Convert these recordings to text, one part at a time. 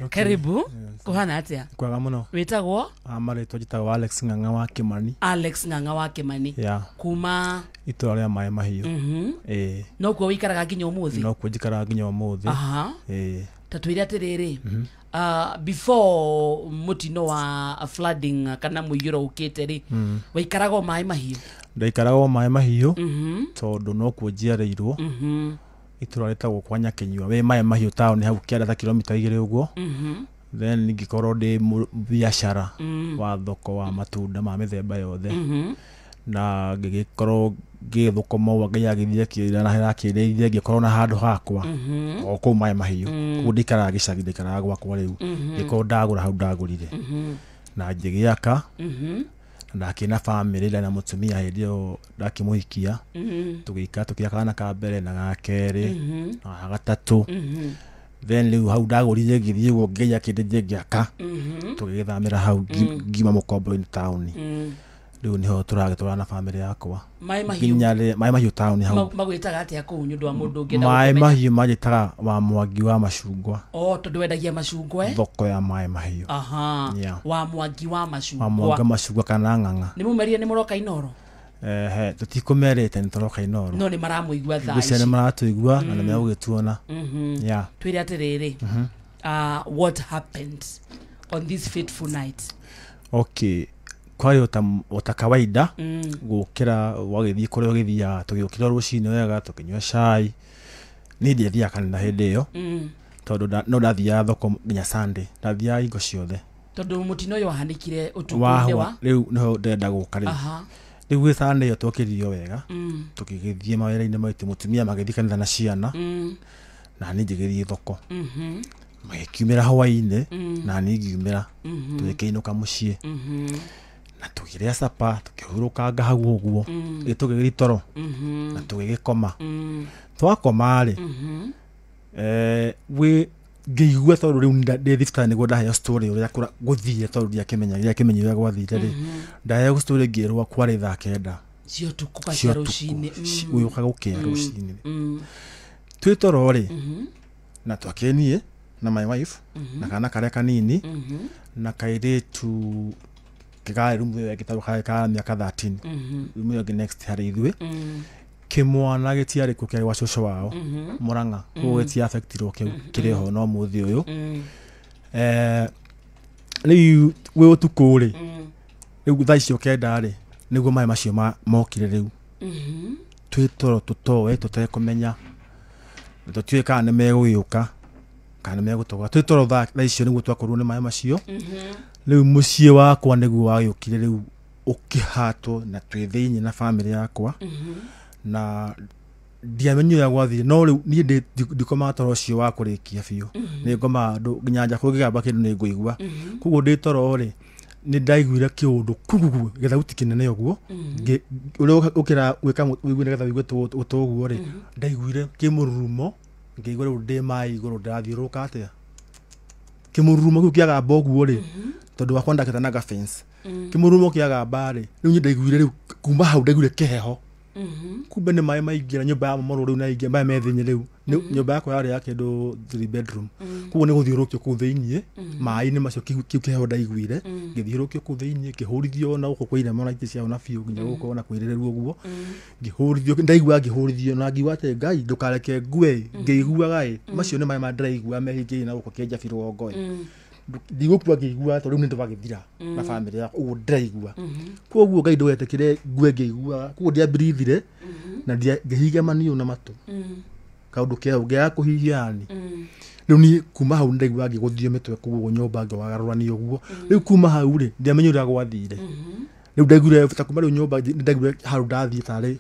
Karibu. Kuhana atia? Kwega muno. Witagwo? Marĩtwa njĩtagwo Alex Ng'ang'a wa Kĩmani. Alex Ng'ang'a wa Kĩmani. Yeah. Kuma itũra rĩa Maĩ Mahiũ. Ĩĩ. No kuo wĩikaraga nginya ũmũthĩ? No kuo njikaraga nginya ũmũthĩ. Aha. Ĩĩ. Ta twĩre atĩrĩrĩ, before mũtino wa flooding kana mũiyũro ũkĩte rĩ, waikaraga o Maĩ Mahiũ? Ndaikaraga o Maĩ Mahiũ tondũ no kuo njiarĩirwo. Itũra rĩtagwo kwa Nyakinyua, wĩ Maĩ Mahiũ taũni hau kĩanda ta kilomita 2 ũguo. Then ngĩkorwo ndĩ biacara wa thoko wa matunda ma mĩthemba yothe. Na ngĩgĩkorwo ngĩthũkũma ũguo Ngai agĩthiĩ akĩrahĩra akĩndeithia ngĩkorwo na handũ hakwa o kũu Maĩ Mahiũ. Koguo ndikaraga gĩcagi, ndikaraga gwakwa rĩu. Ngĩkorwo ndagũra hau ndagũrire. Na ngĩgĩaka. Na ndakĩrĩ na bamĩrĩ, ndarĩ na mũtumia hĩndĩ ĩyo ndakĩmũhikia. Tũgĩikara tũkĩaka kana ka mbere na ga kerĩ na ga gatatũ. Then rĩu hau ndagũrire ngĩthiĩ ũguo Ngai akĩndeithia ngĩaka. Tũgĩgĩthamĩra hau ngiuma Mũkombo-inĩ taũni. Rĩu nĩho tũragĩtũra na bamĩrĩ yakwa. Maĩ Mahiũ. Nginya Maĩ Mahiũ taũni hau. Magwĩtaga atĩa kũu nĩ ũndũ wa mũndũ ũngĩenda Maĩ gũkũmenya? Mahiũ manjĩtaga wa Mwangi wa Macungwa. Oh, tondũ wendagia macungwa, eh? Thoko ya Maĩ Mahiũ. Aha. Yeah. Wa Mwangi wa Macungwa. Wa Mwangi wa Macungwa kana Ng'ang'a. Nĩ mũmerire nĩ mũroka Inooro? Ehe, tũtikũmerĩte nĩ tũroka Inooro. No nĩ maramũigua thaa Ngwĩciria ici. nĩ maratũigua na nĩ megũgĩtuona. Yeah. Twĩre atĩrĩrĩ, what happened on this fateful night? Okay. Kwarĩ o ta kawaida gũkĩra wagĩthiĩ kũrĩa ũgĩthiaga, tũgĩũkĩra rũcinĩ wega tũkĩnyua cai. Niĩ ndiathiaga kanitha hĩndĩ ĩyo tondũ no ndathiaga thoko nginya Sunday, ndathiaga hingo ciothe. Tondũ mũtino ũyũ wahanĩkire ũtukũ-inĩ wa? Rĩu nĩho ndĩrenda gũka rĩu. Rĩu gwĩ Sunday ĩyo twokĩririo wega, tũgĩgĩthiĩ mawĩra-inĩ maitũ, mũtumia magĩthiĩ kanitha na ciana, na niĩ ngĩgĩthiĩ thoko. Magĩkiumĩra hwaĩ-inĩ, na niĩ ngiumĩra, tũgĩkĩinũka mũciĩ. Na tũkĩrĩa capa, tũkĩhurũkanga hau ũguo, tũgĩgĩthiĩ toro, na tũgĩgĩkoma. Twakoma rĩ, wĩ ngĩigua tondũ rĩu ndĩ thibitarĩ nĩguo ndaheo story ũrĩa gũthire tondũ ndiakĩmenya ũrĩa gwathire rĩ. Ndaheo story ngĩrwo kwarĩ thaa 9 cia ũtukũ kana cia rũcinĩ. Gũgĩũka gũkĩa rũcinĩ. Twĩ toro rĩ, na twakĩrĩ niĩ na my wife na kana karĩa kanini na kairĩtu kĩgarĩ rumu ĩyo ĩngĩ tondũ karĩ ka mĩaka 13, rumu ĩyo ĩngĩ next harĩ ithuĩ. Kĩmwana gĩtiarĩ kuo, kĩarĩ gwa cũcũ wao Mũrang'a, koguo gĩtiaffectirwo kĩu kĩrĩ ho no mũthĩ ũyũ. Rĩu gwĩ ũtukũ rĩ, rĩu thaa icio 9 rĩ, nĩguo maĩ macio mokire rĩu. Twĩ toro tũtoĩ tũtekũmenya, tũtiũĩ kana nĩ megũgĩũka kana nĩ megũtũgũra. Twĩ toro thaa icio nĩguo twakorirwo nĩ maĩ macio. Rĩu mũciĩ wakwa nĩguo wagĩũkire rĩu ũkĩhatwo na twĩ thĩinĩ na bamĩrĩ yakwa. Na ndiamenyire ũrĩa gwathire, no rĩu niĩ ndikomaga toro ũcio wa kũrĩkia biũ. Nĩ ngomaga nginya nja kũngĩgamba kĩndũ nĩ ngũigua. Koguo ndĩ toro rĩ, nĩ ndaiguire kĩũndũ kugugu, gĩthauti kĩnene ũguo. Ũrĩa ũkĩra gwĩka ũigue nĩgetha ũigue gũtũ ũguo rĩ, ndaiguire kĩmũrurumo, ngĩigua rĩu ndĩ maĩ igũrũ ndĩrathiũrũrũka atĩa. Kĩmũrurumo kĩu kĩagamba ũguo rĩ, tondũ wakwa ndakĩte na fence. Kĩmũrurumo kĩagamba rĩ, rĩu niĩ ndaiguire rĩu kuma hau ndaiguire kĩheho. Kumbe nĩ maĩ maingĩra nyũmba ya momorwo rĩu na ingĩ maĩ me thĩinĩ rĩu. Nyũmba yakwa yarĩ ya kĩndũ 3 bedroom. Koguo nĩ gũthiũrũrũkio kũu thĩinĩ, maĩ-inĩ macio kĩu kĩheho ndaiguire, ngĩthiũrũrũkio kũu thĩinĩ, ngĩhũrithio na gũkũ kwa irema na itĩ ciao na biũ nginya gũkũ ona kwĩrĩrĩrwo ũguo. Ngĩhũrithio, ndaiguaga ngĩhũrithio na ngiuga atĩ Ngai ndũkareke ngue, ngĩiguaga ĩ, macio nĩ maĩ ma ndĩraigua mehingĩire na gũkũ kĩnjabi rũgongo ĩ. Ndigũkua ngĩiguaga tondũ rĩu nĩ ndĩragĩthira na bamĩrĩ yakwa ũguo ndĩraigua. Koguo Ngai ndũgetĩkĩre ngue ngĩiguaga, koguo ndiambirithire na ngĩhinga maniũrũ na matũ. Kaũndũ keu ngĩaga kũhihia yani. Rĩu niĩ kuma hau nĩndaiguaga ngĩgũthio mĩtwe kũu ũguo nyũmba ngĩwagarũranio ũguo. Rĩu kuma hau rĩ, ndiamenyire ũrĩa gwathire. Rĩu ndaiguire ta kuma rĩu nyũmba nĩndaiguire hau ndathiĩ tarĩ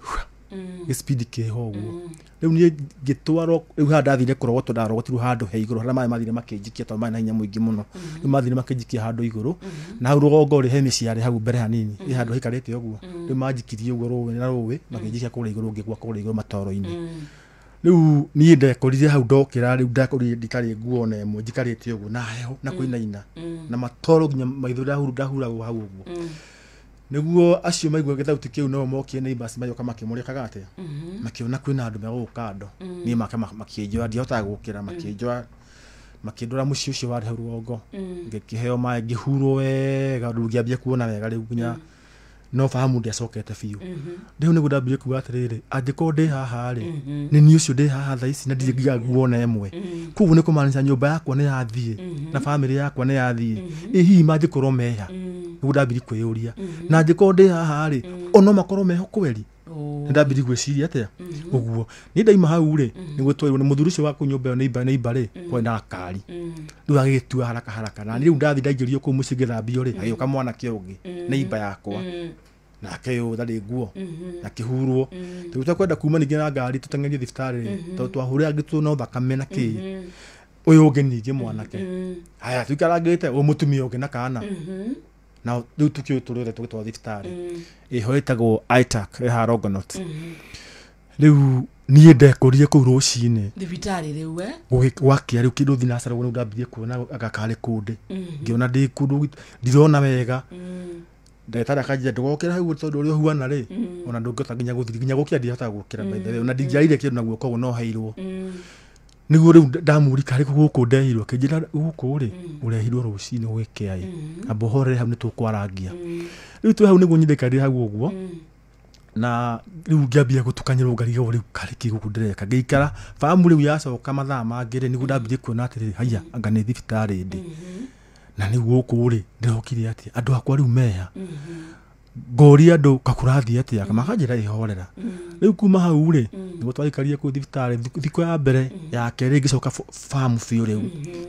gĩspeed kĩho ũguo. Rĩu niĩ ngĩtwarwo, rĩu haha ndathire kũrogotwo, ndarogotirwo handũ he igũrũ harĩa maĩ mathire makĩnjikia tondũ maĩ na hinya mũingĩ mũno. Rĩu mathire makĩnjikia handũ igũrũ, na hau rũgongo rĩ he mĩciĩ yarĩ hau mbere hanini, ĩ handũ haikarĩte ũguo. Rĩu manjikirie ũguo rũĩ na rũĩ, makĩnjikia kũrĩa igũrũ, ngĩgwa kũrĩa igũrũ matoro-inĩ. Rĩu niĩ ndekorire hau ndokĩra, rĩu ndekorire nditarĩ nguo ona ĩmwe, njikarĩte ũguo na heho na kũinaina na matoro nginya maitho ndahuragwo hau ũguo. Nĩguo acio maigua gĩthauti kĩu no mokire neighbors magĩũka makĩmũrĩkaga atĩa, makĩona kwĩna andũ megũgũka kando. Niĩ make makĩnjoya, ndiahotaga gũkĩra, makĩnjoya. Makĩndwara mũciĩ ũcio warĩ hau rũgongo. Ngĩkĩheo maĩ ngĩhurwo wega rĩu ngĩambia kuona wega rĩu nginya no fahamu ndiacokete biũ. Rĩu nĩguo ndambirie kuga atĩrĩrĩ, angĩkorwo ndĩ haha rĩ, nĩ niĩ ũcio ndĩ haha thaa ici na ndirĩ nginya nguo ona ĩmwe. Koguo nĩ kũmaanisha nyũmba yakwa nĩ yathiĩ na bamĩrĩ yakwa nĩ yathiĩ. Ĩ hihi mangĩkorwo meha? Nĩguo ndambirie kwĩyũria. Na angĩkorwo ndĩ haha rĩ, o no makorwo meho kweri? Nĩ ndambirie gwĩciria atĩa ũguo. Niĩ ndaima hau rĩ, nĩguo twarirwo nĩ mũthuri ũcio wa kũu nyũmba ĩyo neighbor rĩ, kwarĩ na gakari. Rĩu agĩgĩtua haraka haraka. Na niĩ rĩu ndathiĩ ndaingĩrio kũu mũciĩ ngĩthambio rĩ, agĩũka mwanake ũngĩ, neighbor yakwa. Nake ũyũ ndarĩ nguo, akĩhurwo. Rĩu twakwenda kuma ningĩ na ngari tũteng'erio thibitarĩ rĩ, tondũ twahũrangĩtwo no thakame na kĩ. Ũyũ ũngĩ ningĩ mwanake. Haya tũikarangĩte, ũyũ mũtumia ũngĩ na kana. Na rĩu tũkĩũĩ tũrĩ othe tũgĩtwarwo thibitarĩ. Ĩho ĩtagwo ITAC, ĩ haha Longonot. Rĩu niĩ ndekũrire kũu rũcinĩ. Thibitarĩ rĩu Gwakĩa rĩu kĩndũ thinacara ũguo nĩguo ndambirie kuona anga karĩ kũndĩ. Ngĩona ndĩ kũndũ ndirona wega. Ndagĩtarĩ akanjĩra ndũgokĩre hau tondũ ũrĩa ũhuana rĩ, ona ndũngĩhota nginya gũthiĩ, nginya gũkĩra ndihotaga gũkĩra by the way. Ona ndingĩarire kĩndũ na guoko ũguo no heirwo. Nĩguo rĩu ndamũrika arĩ gũkũ ndehirwo, akĩnjĩra gũkũ rĩ, ũrehirwo rũcinĩ gũgĩkĩa ĩ. Amba ũhorere hau nĩtũkwarangia. Rĩu twĩ hau nĩguo niĩ ndaikarire hau ũguo. Na rĩu ngĩambia gũtukanyĩrwo ngarigwo rĩu karĩ kĩ gũkũ ndĩreka. Ngĩikara famu rĩu yacoka mathaa mangĩ rĩ, nĩguo ndambirie kuona atĩrĩrĩ, haiya anga nĩ thibitarĩ ndĩ. Na rĩu gũkũ rĩ, ndĩrokire atĩa? Andũ akwa rĩu meha. Ngoria andũ kakũrathiĩ atĩa? Makanjĩra ĩhorera. Rĩu kuma hau rĩ, nĩguo twaikarire kũu thibitarĩ thikũ ya mbere, ya kerĩ ngĩcoka famu biũ rĩu.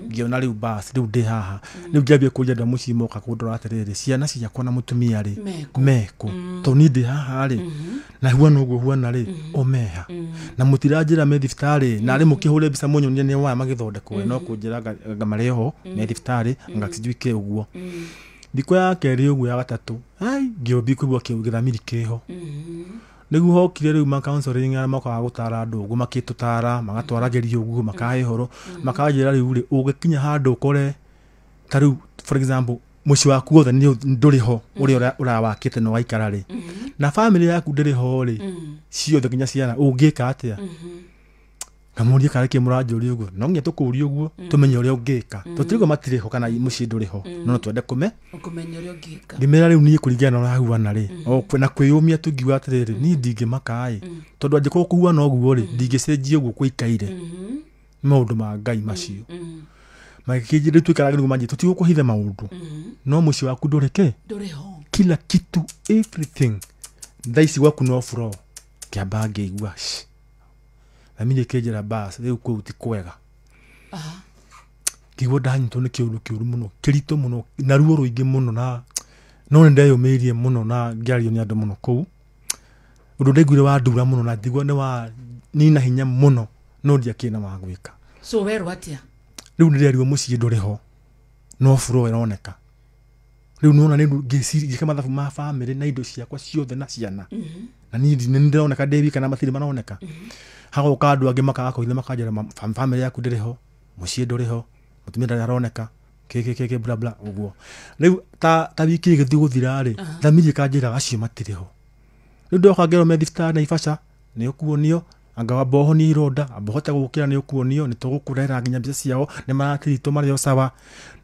Ngĩona rĩu bas, rĩu ndĩ haha. Rĩu ngĩambia kũria andũ a mũciĩ moka kũndora atĩrĩrĩ, ciana ciakwa na mũtumia rĩ, mekũ? Tondũ niĩ ndĩ haha rĩ, na huana ũguo huana rĩ, o meha. Na mũtiranjĩra me thibitarĩ, na rĩ mũkĩhũre mbica mũnyonie nĩ waya magĩthondekwo, no kũnjĩra anga marĩ ho, me thibitarĩ, anga sijui kĩ ũguo. Thikũ ya kerĩ ũguo ya gatatũ, ai, ngĩũmbi kũigua gĩthamiri kĩho. Nĩguo hokire rĩu ma counseling arĩa mokaga gũtara andũ ũguo, makĩtũtara, magatwaragĩria ũguo, makahe ũhoro, makanjĩra rĩu rĩ, ũngĩkinya handũ ũkore ta rĩu for example mũciĩ waku wothe ndũrĩ ho ũrĩa ũrawakĩte na ũgaikara rĩ, na bamĩrĩ yaku ndĩrĩ ho rĩ, ciothe nginya ciana, ũngĩka atĩa? Ngamũria karĩ kĩ mũranjũria ũguo, no nginya tũkũrie ũguo tũmenye ũrĩa ũngĩka. Tũtirauga matirĩ ho kana mũciĩ ndũrĩ ho, no twende kũmenya ũrĩa ũngĩka. Ngĩmera rĩu niĩ kũringana na ũrĩa huana rĩ, o na kwĩyũmia tu ngiuga atĩrĩrĩ, niĩ ndingĩmaka ĩ, tondũ angĩkorwo kũhuana ũguo rĩ, ndingĩcenjia ũguo kũikaire. Maũndũ ma Ngai macio. Magĩkĩnjĩra rĩu tũikaraga nĩguo manjĩre tũtigũkũhitha maũndũ. No mũciĩ waku ndũrĩ kĩ? Ndũrĩ ho. Kila kitu, everything. Thaa ici gwaku no floor. Ngĩamba ngĩigua, shh. Thamiri ĩkĩnjĩra bas, rĩu kũu ti kwega. Ngĩigua ndanyitwo nĩ kĩũndũ kĩũru mũno, kĩritũ mũno, na ruo rũingĩ mũno, na no nĩ ndeyũmĩrĩirie mũno na ngĩario nĩ andũ mũno kũu. Ũndũ ndaiguire wandura mũno na ndigua nĩ wa nina hinya mũno, no ndiakĩrĩ na wa gwĩka. So werwo atĩa? Rĩu nĩndĩrerirwo mũciĩ ndũrĩ ho, no floor ĩroneka. Rĩu nĩwona nĩ ngĩciria ngĩka mathabu ma bamĩrĩ na indo ciakwa ciothe na ciana. Na niĩ nĩ ndĩroneka ndĩ wika na matirĩ maroneka. Hagoka andũ angĩ makaga kũhitha makanjĩra bamĩrĩ yaku ndĩrĩ ho, mũciĩ ndũrĩ ho, mũtumia ndarĩ aroneka, kĩ kĩ kĩ kĩ bla bla ũguo. Rĩu ta wiki ĩgĩthiĩ gũthira rĩ, thamiri ĩkanjĩra acio matirĩ ho. Rĩu ndoka ngerwo me thibitarĩ Naivasha, nĩ ũkuonio, anga wamba ũhonie ironda, amba ũhote gũkĩra nĩ ũkuonio, nĩ tũgũkũrehera nginya mbica ciao, nĩ maratiritwo marĩ o sawa.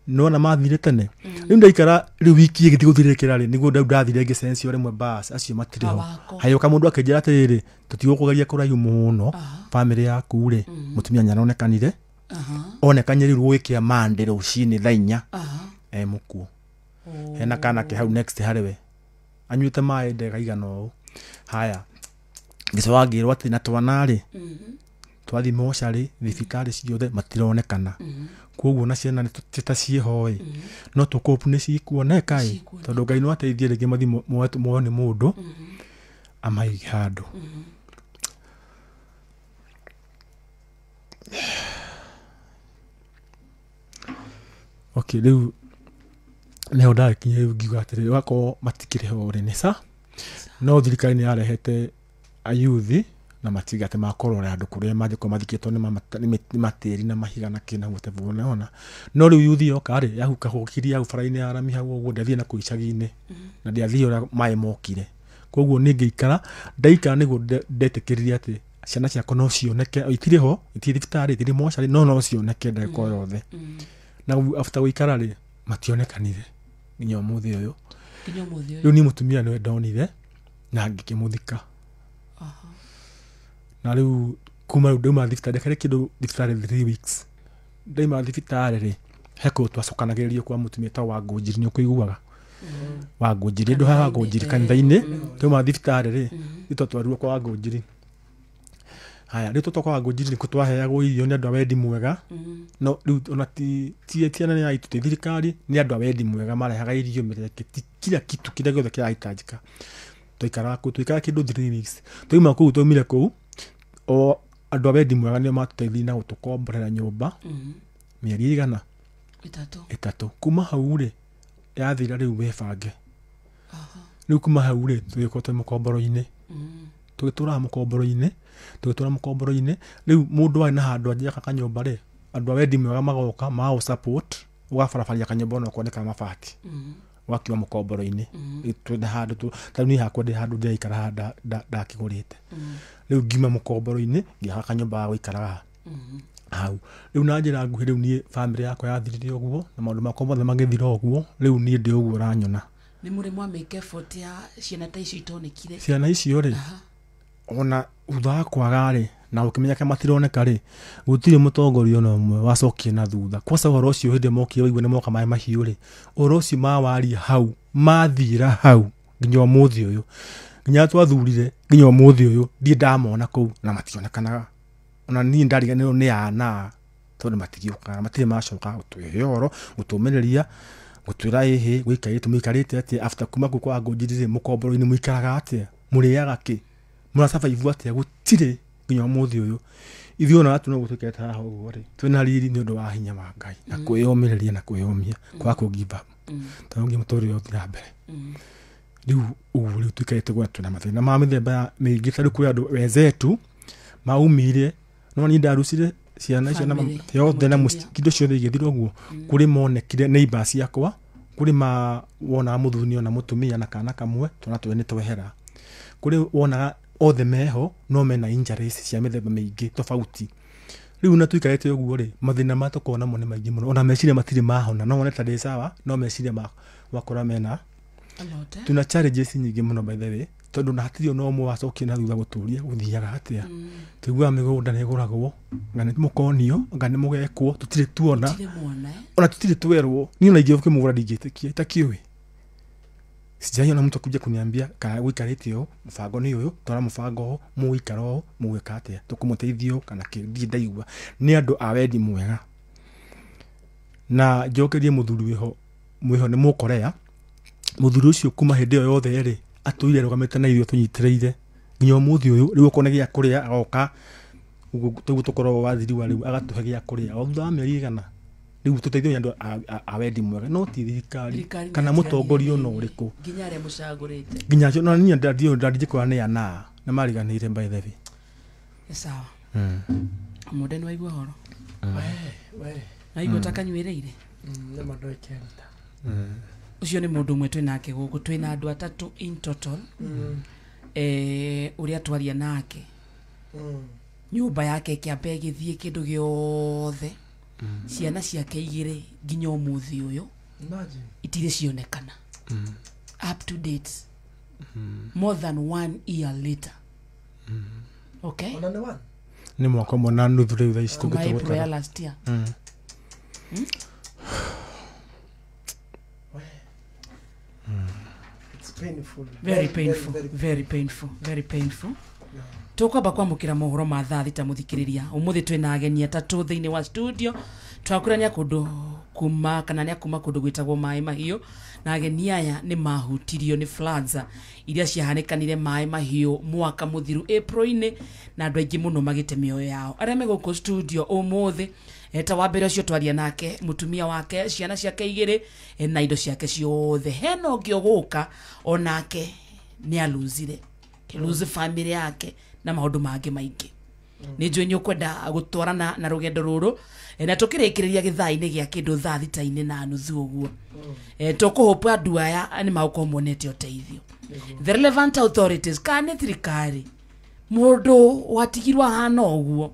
Nĩwona mathire tene. Rĩu ndaikara rĩu wiki ĩgĩthiĩ gũthirĩkĩra rĩ, nĩguo rĩu ndathire ngĩcencio rĩmwe bas, acio matirĩ ho. Hayoka mũndũ akĩnjĩra atĩrĩrĩ, tũtigũkũgeria kũraihu mũno, bamĩrĩ yaku rĩ, mũtumia nĩaronekanire. Onekanie rĩu gũgĩkĩa Monday rũcinĩ thaa inya. E mũkuũ. Hena kana ke hau next harĩ we. Anyuĩte maĩ ndega igana ũũ. Haya. Ngĩcoka ngĩrwo atĩ na twana rĩ, twathiĩ mocarĩ, thibitarĩ ciothe matironekana. Koguo na ciana nĩ ta ciĩho ĩ, no tũkũpu nĩ cikuoneka ĩ, tondũ Ngai no ateithie rĩngĩ mathiĩ moyo nĩ mũndũ, amaige handũ. Okay, rĩu nĩho ndakinyire rĩu ngiuga atĩrĩrĩ, wakorwo matikĩrĩ ho rĩ, nĩ sa? No thirikari nĩ yarehete ayuthi na matiga atĩ makũrora andũ kũrĩa mangĩkorwo mathikĩtwo nĩ matĩri na mahiga na kĩ na whatever ũnaona. No rĩu yuthi yoka rĩ, yahuka hũkirie hau bara-inĩ ya rami hau ũguo, ndiathire na kũu icagi-inĩ, na ndiathire ũrĩa maĩ mokire. Koguo niĩ ngĩikara, ndaikara nĩguo ndetĩkĩrire atĩ Ciana ciakwa no cioneke, itirĩ ho, itirĩ thibitarĩ, itirĩ mocarĩ, no cioneke ndagĩka o yothe. Na after gũikara rĩ, mationekanire nginya ũmũthĩ ũyũ. Rĩu niĩ mũtumia nĩwe ndonire na ngĩkĩmũthika. Na rĩu kuma rĩu ndauma thibitarĩ, ndekire kĩndũ thibitarĩ 3 weeks. Ndauma thibitarĩ rĩ, he kũndũ twacokanagĩrĩrio kwa mũtumia ta wa Ngũnjiri, nĩ ũkũiguaga wa Ngũnjiri, ndũ haha Ngũnjiri kanitha-inĩ. Twauma thibitarĩ rĩ, nĩ twatwarirwo kwa Ngũnjiri. Haya, rĩu twatwarwo kwa Ngũnjiri nĩkuo twaheagwo irio nĩ andũ a wendi mwega. No rĩu ona ti anene aitũ, ti thirikari, nĩ andũ a wendi mwega marehaga irio, mĩreke, ti kila kitu kĩrĩa gĩothe kĩrahitajika. Twaikaraga kũu, twaikara kĩndũ 3 weeks. Twauma kũu, twaumire kũu, o andũ a wendi mwega nĩo matũteithirie na gũtũkomborera nyũmba mĩeri igana ĩtatũ. Kuma hau rĩ, yathira rĩu wĩbange. Rĩu kuma hau rĩ, tũgĩkorwo twĩ mũkomboro-inĩ. Tũgĩtũraga mũkomboro-inĩ, tũgĩtũra mũkomboro-inĩ. Rĩu mũndũ arĩ na handũ angĩaka kanyũmba rĩ, andũ a wendi mwega magoka, magũ support, ũgabarabaria kanyũmba onokorwo nĩ ka mabati. Ũgakiuma mũkomboro-inĩ. Rĩu twĩna handũ, ta rĩu niĩ hakwa ndĩ handũ ndĩraikara haha ndakĩgũrĩte. Rĩu ngiuma mũkomboro-inĩ, ngĩaka kanyũmba ga gũikaraga hau. Rĩu na njĩra nguhĩ rĩu niĩ bamĩrĩ yakwa yathirire ũguo, na maũndũ makwa mothe magĩthira ũguo, rĩu niĩ ndĩ ũguo ũranyona. Nĩ mũrĩ mwamake effort ya ciana ta icio itonekire? Ciana icio rĩ, ona thutha wa kwaga rĩ, na ũkĩmenya matironeka rĩ, gũtirĩ mũtongoria ona ũmwe wacokire na thutha. Kwanza ũhoro ũcio hĩndĩ mokire waigua nĩ moka maĩ mahiũ rĩ, ũhoro ũcio mawaria hau, mathira hau nginya ũmũthĩ ũyũ. Nginya twathurire nginya ũmũthĩ ũyũ, ndirĩ ndamona kũu na mationekanaga. Ona niĩ ndariganĩrwo nĩ ana, tondũ matigĩũkaga, matirĩ macoka gũtũhe ũhoro, gũtũmĩrĩria, gũtwĩra ĩhĩ, gũikarĩte, mũikarĩte atĩa, after kuma kũu kwa Ngũnjiri rĩ, mũkomboro-inĩ mũikaraga atĩa, mũrĩaga kĩ, mũrasurvive atĩa, gũtirĩ nginya ũmũthĩ ũyũ. Ithuĩ ona watu no gũtũikarĩte haha ũguo rĩ, twĩna riri nĩ ũndũ wa hinya wa Ngai, na kwĩyũmĩrĩria na kwĩyũmia, kwaga kũ give up. Tondũ nginya mũtũrĩre ũthiĩ na mbere. Rĩu ũguo rĩu tũikarĩte gwa twĩna mathĩna ma mĩthemba ya mĩingĩ, ta rĩu kũrĩ andũ wenzetu maumire, no niĩ ndarucire ciana icio na yothe na kĩndũ ciothe igĩthira ũguo. Kũrĩ monekire neighbors ciakwa, kũrĩ ma wonaga mũthuri ona mũtumia na kana kamwe, twana twene nĩ twehera. Kũrĩ wonaga othe meho no mena injuries cia mĩthemba mĩingĩ tofauti. Rĩu na tũikarĩte ũguo rĩ, mathĩna ma tũkoragwo namo nĩ maingĩ mũno, ona meciria matirĩ mahona, no wone ta ndĩ sawa, no meciria wakora mena tuna challenges nyingĩ mũno by the way, tondũ na hatirĩ ona ũmwe wacokire na thutha gũtũria gũthiaga atĩa. Tũiguaga mĩgũnda nĩ ĩgũragwo, anga nĩ mũkonio, anga nĩ mũgekwo, tũtirĩ tuona, ona tũtirĩ twerwo. Niĩ ona ingĩũka kĩmũgũra ndingĩtĩkia, itakĩũĩ. Sijaiona mtu akuja kuniambia kana gũikarĩte ũũ, mũbango nĩ ũyũ, twara mũbango ũũ, mũgũikara ũũ, mũgwĩka atĩa, tũkũmũteithia ũũ kana kĩ, ndirĩ ndaigua. Nĩ andũ a wendi mwega. Na njokerie mũthuri wĩho, mwĩho nĩ Mũkorea. Mũthuri ũcio kuma hĩndĩ ĩyo yothe rĩ, atũire arũgamĩte na ithuĩ tũnyitĩrĩire nginya ũmũthĩ ũyũ. Rĩu okorwo nĩ gĩa kũrĩa agoka, ũguo tũkoragwo wathiriwa rĩu, agatũhe gĩa kũrĩa o thutha wa mĩeri igana. Rĩu tũteithio nĩ andũ a wendi mwega, no ti thirikari kana mũtongoria ona ũrĩkũ, nginya arĩa mũcagũrĩte, nginya acio. Na niĩ ndingĩkwĩra nĩ ana, nĩ mariganĩire by the way. Nĩ sawa. Mũndũ nĩ waigua ũhoro? Waigua ta kanyuĩrĩire? Nĩ ma ndwĩkerita. Ũcio nĩ mũndũ ũmwe twĩnake gũkũ, twĩna andũ atatũ in total. Ũrĩa twaria nake, nyũmba yake ĩkĩamba ĩgĩthiĩ kĩndũ gĩothe, ciana ciake igĩrĩ nginya ũmũthĩ ũyũ itirĩ cionekana. Up to date, more than 1 year later. Okay? Nĩ mwaka ũmwe na nuthu rĩu thaa ici tũngĩtũgũtara. April ya last year. It's painful. Very painful, very painful, very painful. Tũkwamba kwamũkĩra mohoro ma thaa thita mũthikĩrĩria. Ũmũthĩ twĩna ageni atatũ thĩinĩ wa studio. Twakũrania kũndũ kuma kana nĩ kuma kũndũ gwĩtagwo Maĩ Mahiũ, na ageni aya nĩ mahutirio nĩ floods iria ciahanĩkanire Maĩ Mahiũ mwaka mũthiru April-inĩ, na andũ aingĩ mũno magĩte mĩoyo yao. Arĩa me gũkũ studio ũmũthĩ, ta wa mbere ũcio twaria nake, mũtumia wake, ciana ciake igĩrĩ, na indo ciake ciothe. Hena ũngĩ ũgũka onake nĩ aluzire, lose family yake na maũndũ mangĩ maingĩ. Nĩ njũĩ nĩ ũkwenda gũtwarana na rũgendo rũrũ, na tũkĩrĩkĩrĩria gĩthaa-inĩ gĩa kĩndũ thaa 6:30 ũguo. Tũkũhũpa andũ aya nĩ magũkorwo monete ũteithio. The relevant authorities, kana nĩ thirikari, Mũndũ watigirwo ahana ũguo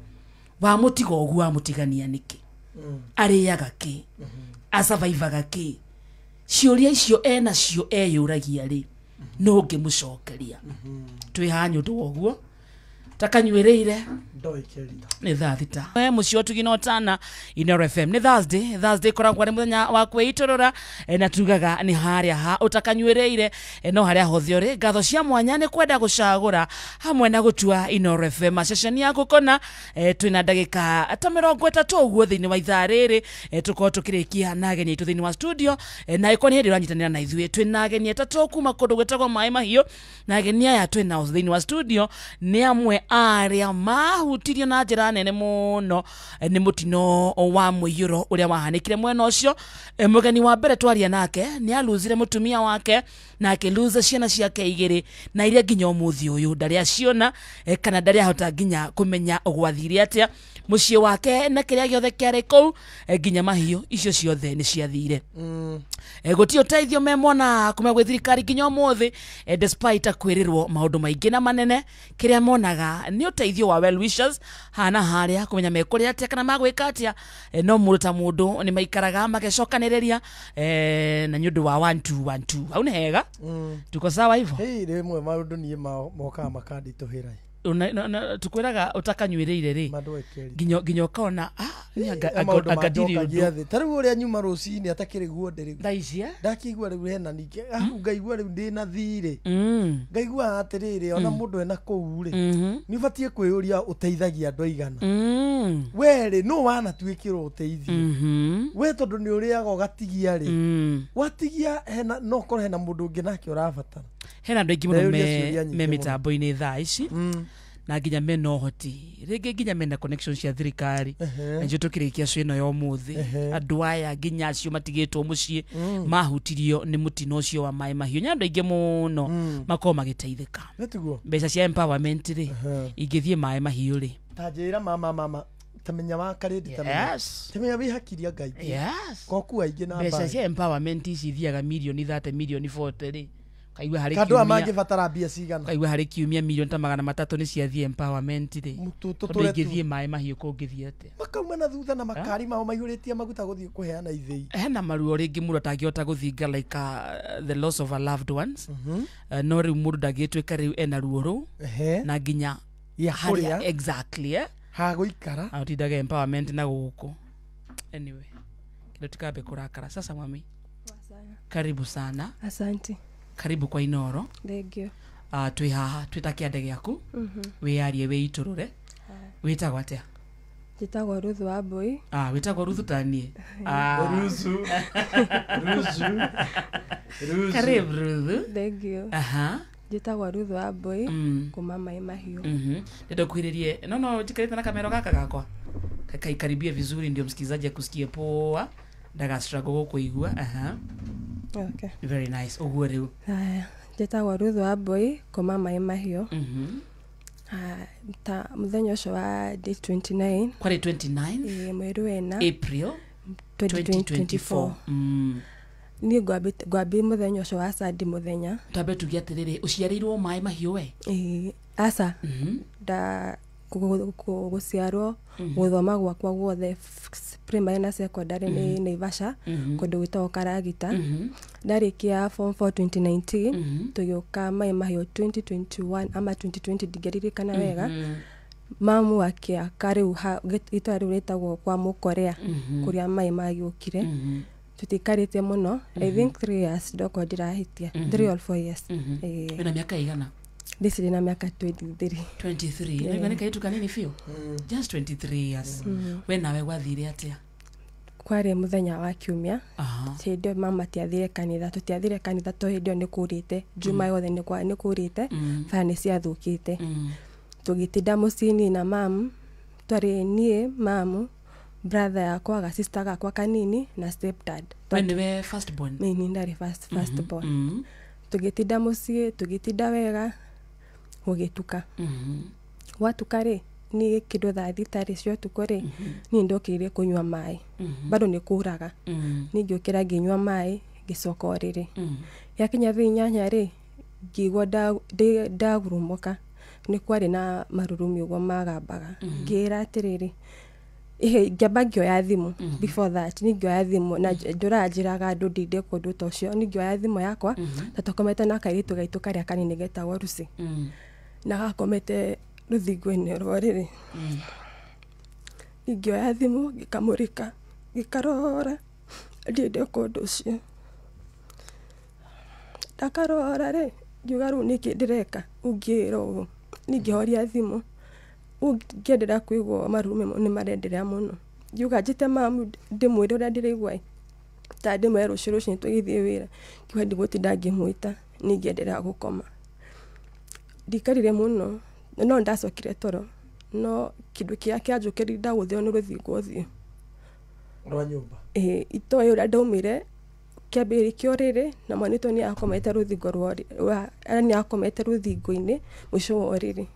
wamũtiga ũguo amũtigania nĩkĩ? Arĩaga kĩ? Asurvivaga kĩ? Ciũria icio enacio eyũragia rĩ, no ũngĩmũcokeria. Twĩ haha nĩ ũndũ wa ũguo takanyuĩrĩire nĩ thaa thita. Mũciĩ wa Tugina Ũtana Inooro FM nĩ Thursday. Thursday ĩkoragwo arĩ mũthenya wa kwĩitũrũra, na tugaga nĩ harĩa ha ũtakanyuĩrĩire, no harĩa hothe ũrĩ. Ngatho cia mwanya nĩ kwenda gũcagũra hamwe na gũtua Inooro FM ceceni yaku kona. Twĩna ndagĩka ta 30 ũguo thĩinĩ wa ithaa rĩrĩ, tũkorwo tũkĩrĩkia na ageni aitũ thĩinĩ wa studio, na ĩkorwo nĩ hĩndĩ ũranyitanĩra na ithuĩ. Twĩna ageni atatũ kuma kũndũ gwĩtagwo Maĩ Mahiũ, na ageni aya twĩ nao thĩinĩ wa studio nĩ amwe arĩa mahutirio na njĩra nene mũno nĩ mũtino wa mũiyũro ũrĩa wahanĩkire mwena ũcio. Mũgeni wa mbere twaria nake nĩ aluzire mũtumia wake na akĩluza ciana ciake igĩrĩ, na iria nginya ũmũthĩ ũyũ ndarĩ aciona, kana ndarĩ ahota nginya kũmenya gwathire atĩa. Mũciĩ wake na kĩrĩa gĩothe kĩarĩ kũu, nginya mahiũ icio ciothe nĩ ciathire. Gũtirĩ ũteithio memona kuma gwĩ thirikari nginya ũmũthĩ, despite kwĩrĩrwo maũndũ maingĩ na manene. Kĩrĩa monaga nĩ ũteithio wa well wishers hana harĩa kũmenya mekũrĩa atĩa kana magwĩka atĩa, no mũndũ ta mũndũ nĩ maikaraga magecokanĩrĩria, na nĩ ũndũ wa 1 2 1 2. Hau nĩ hega? Tuko sawa hivyo? Hey, rĩmwe maũndũ niĩ mokaga makanditũhĩra. Tukwĩraga ũtakanyuĩrĩire rĩ, nginya ũkona angadiri ũndũ. Ta rĩu ũrĩa nyuma rũcinĩ atakĩrĩ guo ndĩ rĩu thaa ici, ndakĩigua rĩu hena ningĩ ngaigua rĩu ndĩna thirĩ, ngaigua atĩrĩrĩ ona mũndũ ena kũu rĩ, nĩ ũbatiĩ kwĩyũria ũteithagia andũ aigana. We rĩ, nũ wanatuĩkĩrwo ũteithio? We tondũ nĩ ũrĩaga ũgatigia rĩ, watigia hena no ũkorwo hena mũndũ ũngĩ nake ũrabatara. Hena andũ aingĩ mũno me mĩtambo-inĩ thaa ici, na nginya mena ũhoti, rĩngĩ nginya mena connection cia thirikari, na nĩcio tũkĩrĩkia cio ĩno ya ũmũthĩ. Andũ aya nginya acio matigĩtwo mũciĩ mahutirio nĩ mũtino ũcio wa Maĩ Mahiũ, nĩ andũ aingĩ mũno makorwo magĩteithĩka. Mbeca cia empowerment rĩ, ingĩthiĩ Maĩ Mahiũ rĩ, ta njĩra mama tamenya wa karĩndĩ, tamenya tamenya wĩhakiria Ngai koku aingĩ na mbeca cia empowerment ici ithiaga mirioni 30 mirioni 40 rĩ, kaigua harĩ kiumia andũ mangĩbatara mbia cigana, kaigua harĩ kiumia milioni ta 300 nĩ ciathiĩ empowerment rĩ, tondũ ingĩthiĩ Maĩ Mahiũ kũngĩthiĩ atĩa? Makauma na thutha na makari mao maihũrĩtie maguta gũthiĩ kũheana ithĩi. Hena maruo rĩngĩ mũndũ atangĩhota gũthinga, like the loss of a loved ones. No rĩu mũndũ ndangĩtuĩka rĩu ena ruo rũu na nginya harĩa exactly ha gũikara atindaga empowerment na gũkũ. Anyway, kĩndũ tikambe kũrakara. Sasa mami, karibu sana. Asante. Karibu kwa Inooro. Thank you. Twĩ haha twĩ ta kĩande gĩaku, wĩyarie wĩitũrũre. Wĩtagwo atĩa? Njĩtagwo Ruthu wa Mbui. Wĩtagwo Ruthu ta niĩ. Ruthu. Ruthu. Karibu Ruthu. Thank you. Njĩtagwo Ruthu wa Mbui kuma Maĩ Mahiũ. Ndenda kuhĩrĩrie. No njikarĩte na kamero gaka gakwa. Kaikaribie vizuri ndio msikilizaji akusikie poa. Ndaga struggle gũkũigua. Okay. Very nice. Ũguo rĩu. Haya, njĩtagwo Ruthu wa Mbui kuma Maĩ Mahiũ. Ta mũthenya ũcio wa day 29. Kwarĩ 29? Mweri wa ĩna. April 2024. Niĩ ngwambia mũthenya ũcio wa Sunday mũthenya. Twambe tuge atĩrĩrĩ, ũciarĩirwo Maĩ Mahiũ we? Ĩĩ, aca. Nda gũciarwo gũthoma gwakwa guothe primary na secondary nĩ Naivasha, kũndũ gwĩtagwo Karagita. Ndarĩkia form 4 2019, tũgĩũka Maĩ Mahiũ 2021 ama 2020 ndingĩririkana wega. Mamu akĩaka rĩu itũra rĩu rĩtagwo kwa Mũkorea, kũrĩa maĩ magĩũkire. Tũtikarĩte mũno, I think 3 years ndokorwo ndirahĩtia, 3 or 4 years. Wĩna mĩaka ĩigana? This is na miaka 23. 23. Yeah. Nĩ kaitu kanini biũ. Just 23 years. We nawe gwathire atĩa? Kwarĩ mũthenya wa kiumia. Hĩndĩ ĩyo mama tiathire kanitha, tũtiathire kanitha to hĩndĩ ĩyo nĩ kũrĩte. Juma yothe nĩ kũrĩte, bara nĩ ciathũkĩte. Tũgĩtinda mũciĩ-inĩ na mamu, twarĩ niĩ, mamu, brother yakwa, ga sister gakwa kanini na stepdad. We nĩwe first born? Niĩ ndarĩ first born. Tũgĩtinda mũciĩ, tũgĩtinda wega, gũgĩtuka. Gwatuka rĩ, niĩ kĩndũ thaa thita rĩ cia ũtukũ rĩ, niĩ ndokĩrire kũnyua maĩ. Bado nĩ kũraga. Niĩ ngĩũkĩra ngĩnyua maĩ, ngĩcoka ũrĩrĩ. Yakinya thaa inyanya rĩ, ngĩigua ndagurumũka. Nĩ kwarĩ na marurumi ũguo magambaga. Ngĩĩra atĩrĩrĩ, ihe ngĩamba ngĩoya thimũ. Before that nĩ ngĩoya thimũ na ndũranjĩraga andũ ndinde kũndũ ta ũcio. Nĩ ngĩoya thimũ yakwa na twakomete na kairĩtu gaitũ karĩa kanini getagwo Lucy, na gakomete rũthingo-inĩ rwa ũrĩrĩ. Ngĩoya thimũ ngĩkamũrĩka ngĩkarora ndinde kũndũ ũcio. Ndakarora rĩ, ngiuga rĩu nĩkĩ ndĩreka, rĩu ngĩĩra ũũ, ningĩhoria thimũ. Rĩu ngĩenderea kũigua marurumĩ mau nĩ marenderea mũno. Ngiuga njĩte mamu ndĩmwĩre ũrĩa ndĩraigua ĩ, ta ndĩmwĩre rũciũ rũcinĩ tũgĩthiĩ wĩra. Ngiuga ndigũtinda ngĩmwĩta, niĩ ngĩenderea gũkoma. Ndikarire mũno, no nĩndacokire toro, no kĩndũ kĩrĩa kĩanjũkĩrire ndagũthirwo nĩ rũthingo ũthiũ. Rwa nyũmba. Ĩĩ, itoĩ ũrĩa ndaumire kĩambĩrĩria kĩa ũrĩrĩ na mwana witũ nĩ akomete rũthingo rwa nĩ akomete rũthingo-inĩ mũico wa ũrĩrĩ.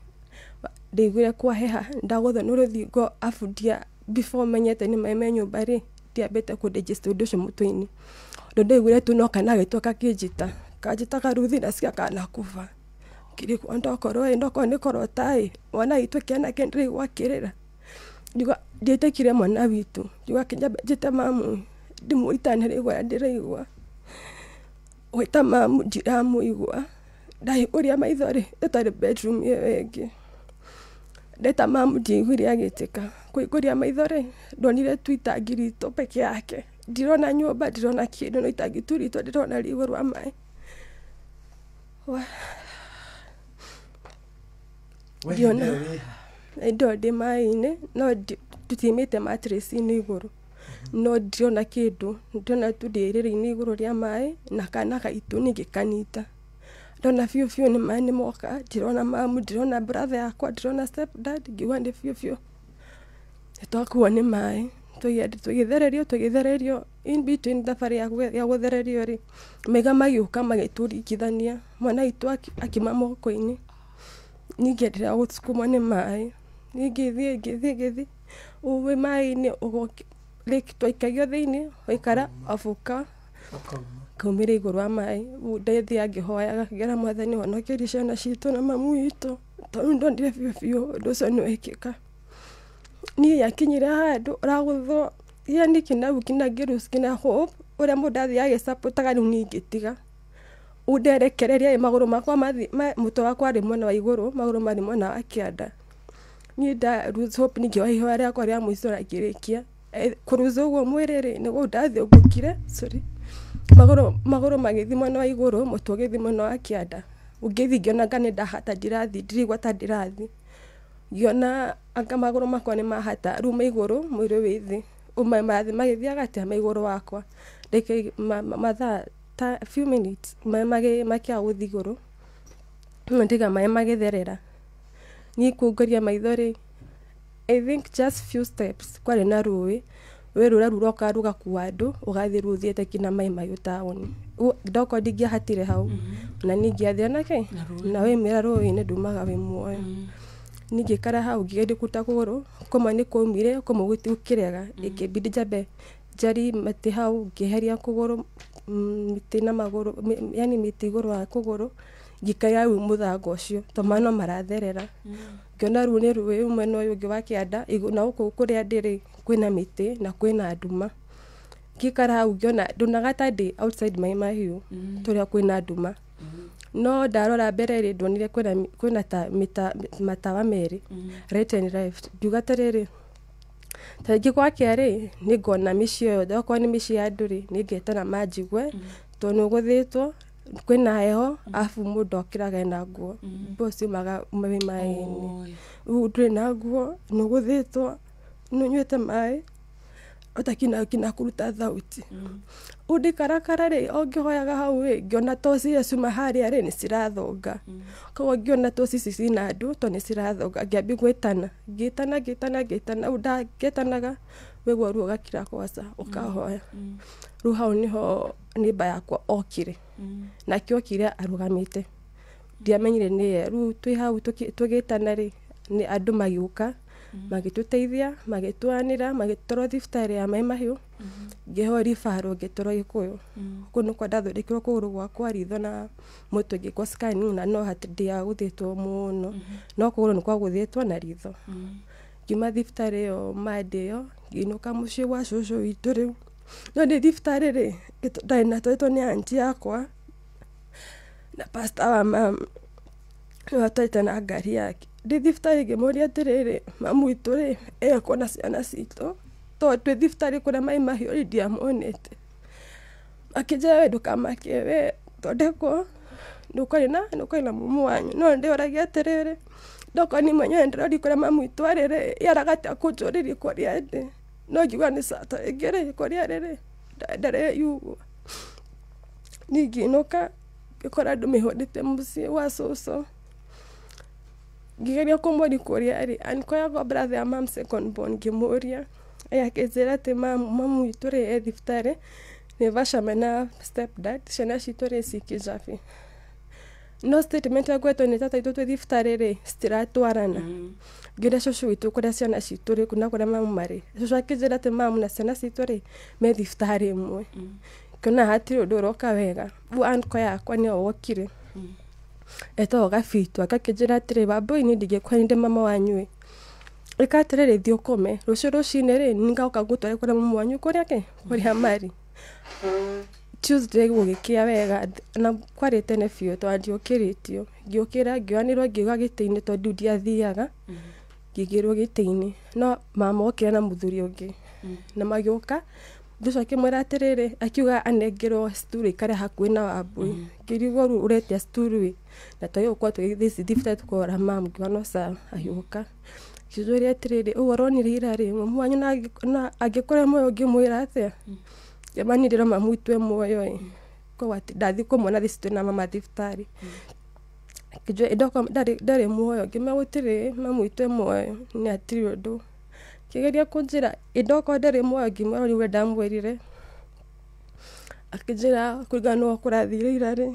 Ndaiguire kwaheha ndagũthwo nĩ rũthingo abu ndia before menyete nĩ maĩ me nyũmba rĩ, ndiambĩte kũ digest ũndũ ũcio mũtwe-inĩ. Ũndũ ndaiguire tu no kana gaitũ gakĩnjĩta, kanjĩtaga Ruthi nasikia kanakufa. Ngĩrigwo ndokorwo ĩ ndokorwo nĩ kũrota ĩ, mwana witũ kĩanake ndĩraigua akĩrĩra. Ngiuga ndietĩkire mwana witũ, ngiuga kĩnyambe njĩte mamu ndĩmũritane rĩgua ũrĩa ndĩraigua. Gwĩta mamu ndiramũigua, ndahingũria maitho rĩ, ĩtarĩ bedroom ĩyo ĩngĩ. Ndeta mamu ndiaiguire agĩtĩka. Kũhingũria maitho rĩ, ndonire tu itangi ritũ peke yake. Ndirona nyũmba, ndirona kĩndũ, no itangi tu ritũ ndĩrona rĩ igũrũ wa maĩ. We Ndiona. hĩndĩ ĩyo wĩ ha? Hĩndĩ ĩyo ndĩ maĩ-inĩ, no tutiumĩte mattress-inĩ igũrũ, no ndirona kĩndũ, ndĩrona tu ndĩ rĩrĩ-inĩ igũrũ rĩa maĩ na kana gaitũ ningĩkanyita. Ndona biũ biũ nĩ maĩ nĩ moka, ndirona mamu, ndirona brother yakwa, ndirona step dad, ngiuga nĩ biũ biũ nĩtwakuo nĩ maĩ. Tũgĩthererio in between thabarĩ ya gũthererio rĩ, maiga magĩũka magĩtũringithania, mwana witũ akiuma moko-inĩ, niĩ ngĩenderea gũsukumwo nĩ maĩ, niĩ ngĩthiĩ ngĩthiĩ ngĩthiĩ, wĩ maĩ-inĩ like twaikagio thĩinĩ, waikara abuka Ũkauma. kaumĩra igũrũ wa maĩ. Rĩu ndathiaga ngĩhoyaga ngĩra mwathani honokeria ciana citũ na mamu witũ, tondũ ndonire biũ biũ ũndũ ũcio nĩ wekĩka. Niĩ yakinyire handũ ũragũthwo, yani kina kina ngĩ kina hope ũrĩa mũndũ athiaga agĩcapotaga rĩu niĩ ngĩtiga. Rĩu nderekereria ĩ magũrũ makwa mũtwe wakwa warĩ mwena wa igũrũ, magũrũ marĩ mwena wa kĩanda. Niĩ nda lose hope ningĩoya ihoya rĩakwa rĩa mũico na ngĩrĩkia. Kũruza ũguo mwĩrĩ rĩ, nĩguo ndathiũngũkire, sorry, magũrũ magĩthiĩ mwena wa igũrũ, mũtwe ũgĩthiĩ mwena wa kĩanda. Ngĩthiĩ ngĩona anga nĩ ndahata ndirathiĩ, ndiraigua ta ndĩrathiĩ. Ngĩona anga magũrũ makwa nĩ mahata, rĩu ma igũrũ mwĩrĩ wĩ thĩ. Rĩu maĩ marathiĩ magĩthiaga atĩa ma igũrũ wakwa. Ndagĩka mathaa ta few minutes maĩ makĩaga gũthiĩ igũrũ, ndiga maĩ magĩtherera. Niĩ kũngũria maitho rĩ, I think just few steps kwarĩ na rũĩ, rũĩ rũrĩa rũroka rũgakua andũ ũgathiĩ rũthiĩte kinya maĩ mahiũ taũni. Ndokorwo ndingĩahatire hau, ona niĩ ingĩathire nake na wĩmĩra rũĩ-inĩ ndumaga wĩ muoyo. Niĩ ngĩikara hau ngĩgeria kũruta kũgũrũ, kũmwe nĩ kwaumire kũmwe gũkĩrega, ĩkĩmbidi njambe njarie mĩtĩ hau ngĩeheria kũgũrũ, mĩtĩ na magũrũ, yani mĩtĩ igũrũ wa kũgũrũ, ngĩikarĩra rĩu mũthanga ũcio tondũ maĩ no maratherera. Ngĩona rĩu nĩ rũĩ mwena ũyũ ũngĩ wa kĩanda, na gũkũ kũrĩa ndĩrĩ kwĩna mĩtĩ na kwĩna nduma. Ngĩikara hau ngĩona ndonaga ta ndĩ outside maĩ mahiũ tũrĩa kwĩna nduma. No ndarora mbere rĩ, ndonire kwĩna ta matawa merĩ, right and left. Ngiuga atĩrĩrĩ, ta rĩngĩ gwakĩa rĩ, nĩngona mĩciĩ ĩyo yothe, okorwo nĩ mĩciĩ ya andũ rĩ, nĩngetana manjigue, tondũ nĩũgũthĩtwo, kwĩna heho, arabu mũndũ okĩraga ena nguo, nguo ciumaga wĩ maĩ-inĩ. Rĩu ndũrĩ na nguo, nĩũgũthĩtwo, nĩũnyuĩte maĩ, ũtakina kinya kũruta thauti. Rĩu ndikarakara rĩ, o ngĩhoyaga hau rĩ, ngĩona toci iria ciuma harĩa rĩ, nĩ cirathonga. Koguo ngĩona toci ici ciĩna andũ tondũ nĩ cirathonga, ngĩambia gwĩtana, ngĩtana ngĩtana ngĩtana, rĩu ngĩtanaga waigua ruo ũgakira kwaca ũkahoya. Rĩu hau nĩho neighbour yakwa okire, nake okire arũgamĩte, ndiamenyire nĩye. Rĩu twĩ hau tũgĩtana rĩ, nĩ andũ magĩũka, Magĩtũteithia magĩtwanĩra magĩtwarwo thibitarĩ ya Mai Mahiũ ngĩheo referral ngĩtwarwo Gĩkũyũ. Kũu nĩkuo ndathondekirwo kũgũrũ gwakwa, ritho na mũtwe ngĩkwo scanning na no ndiagũthĩtwo mũno, no kũgũrũ nĩ kwagũthĩtwo na ritho. Ngiuma thibitarĩ ĩyo Monday ĩyo ngĩinũka mũciĩ gwa cũcũ witũ rĩu. No ndĩ thibitarĩ rĩ, ndarĩ natwarĩtwo nĩ aunty yakwa na pastor wa mama nĩwe atwarĩte na ngari yake. Ndĩ thibitarĩ ngĩmũria atĩrĩrĩ, mamu witũ rĩ ekwo na ciana citũ tondũ twĩ thibitarĩ kũrĩa Mai Mahiũ rĩ ndiamuonete. Akĩnjĩra we ndũkamake we thondekwo nĩũkwarĩ na mumu wanyu. No ndĩoragia atĩrĩrĩ, ndokorwo niĩ mwenyewe ndĩroria kũrĩa mamu witũ arĩ rĩ, yaraga atĩa kũnjũrĩria kũrĩa ndĩ. No ngiuga nĩ sawa ta rĩngĩ rĩ kũrĩa arĩ rĩ ndareyugwo. Niĩ ngĩinũka ngĩkora andũ mehũndĩte mũciĩ gwa cũcũ. Ngĩgeria kũmũria kũrĩa arĩ, uncle yakwa brother ya mum second born ngĩmũria, akĩnjĩra atĩ mamu witũ rĩ e thibitarĩ Naivasha mena step dad, ciana citũ rĩ ci Kijabi. No statement yakoretwo nĩ tata witũ twĩ thibitarĩ rĩ citiratwarana. Ngĩũria cũcũ witũ kũrĩa ciana citũ rĩ na kũrĩa mamu marĩ, cũcũ akĩnjĩra atĩ mamu na ciana citũ rĩ me thibitarĩ ĩmwe. Ngĩona hatirĩ ũndũ ũroka wega. Rĩu uncle yakwa nĩwe wokire etagwo Gabitu akĩnjĩra atĩrĩ, Wambũi niĩ ndingĩkora nĩ ndĩ mama wanyu ĩ, ĩka atĩrĩrĩ thiĩ ũkome, rũciũ rũcinĩ rĩ nĩngoka ngũtware kũrĩa mamu wanyu kũrĩa kĩ kũrĩa marĩ. Tuesday gũgĩkĩa wega na kwarĩ tene biũ tondũ ndiokĩrĩtio. Ngĩũkĩra ngĩoyanĩrwo ngĩigwo gĩtĩ-inĩ tondũ ndiathiaga, ngĩigĩrwo gĩtĩ-inĩ. No mama okire na mũthuri ũngĩ na magĩũka, mũthuri ũcio akĩmwĩra atĩrĩrĩ, akiuga anengerwo stool ĩikare hakuhĩ na Wambũi. Ngĩrigwo rĩu ũretia stool ĩ na twagĩrĩirwo gũkorwo tũgĩthiĩ thibitarĩ tũkũrora mamu. Ngiuga no sawa, agĩũka akĩnjũria atĩrĩrĩ, ũguo ũronire ira rĩ, mamu wanyu na angĩkorwo e muoyo ũngĩmwĩra atĩa? Ngĩamba niĩ ndĩrona mamu witũ e muoyo ĩ, koguo ndathiĩ kũmuona thaa ici twĩna mama thibitarĩ. Akĩnjũria ndokorwo ndarĩ muoyo, ngĩmwĩra gũtirĩ, mamu witũ e muoyo nĩ hatirĩ ũndũ. Akĩgeria kũnjĩra ndokorwo ndarĩ muoyo, ngĩmwĩra ũrĩa ndamwĩrire. Akĩnjĩra kũringana na ũrĩa kũrathire ira rĩ,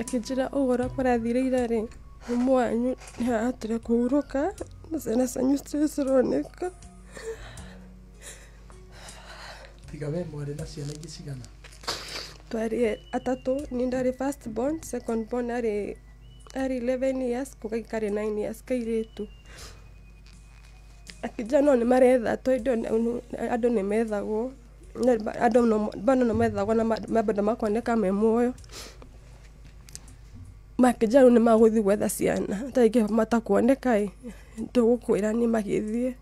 akĩnjĩra ũguo ũrĩa kũrathire ira rĩ, mamu wanyu nĩarahotire kũhurũka na ciana cianyu citirĩ cironeka. Tiga we mwarĩ na ciana ingĩ cigana? Twarĩ atatũ, niĩ ndarĩ first born, second born arĩ 11 years, kau kangĩ karĩ 9 years kairĩtu. Akĩnjĩra no nĩmaretha tondũ andũ nĩmethagwo, andũ bado nĩmethagwo na bado makoneka me muoyo. Makĩnjĩra rĩu nĩmagũthiĩ gwetha ciana, ta rĩngĩ matakuoneka ĩ, tũgũkwĩra nĩ magĩthiĩ.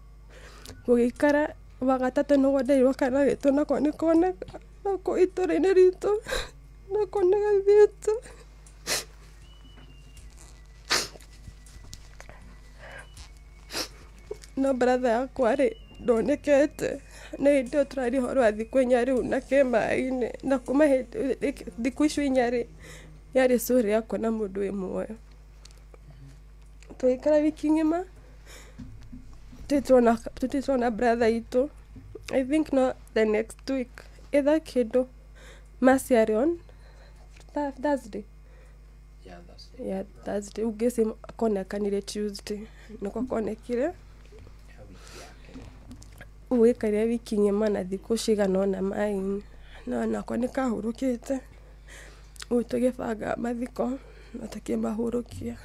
Gũgĩikara wagatatũ nĩguo nderirwo kana gitũ nako nĩkoneka, nako itũra-inĩ ritũ nako nĩgathiĩte. No brother yakwa rĩ ndonekete, nĩ hĩndĩ ĩyo tũraria ũhoro wa thikũ inya rĩu na ke maĩ-inĩ, na kuma hĩndĩ thikũ icio inya rĩ yarĩ story ya kuona mũndũ wĩ muoyo. Tũgĩikara wiki ng'ima tũtirĩ turona brother itũ. I think no the next week either kĩndũ mass yarĩ on Thursday. Yeah, Thursday. Ũngĩci konekanire Tuesday nĩko konekire. Ũgĩikaire wiki ng'ima na thikũ cigana ũna maĩ-inĩ, no nako nĩkahurũkĩte. Rĩu tũgĩbanga mathiko na tũkĩmahurũkia.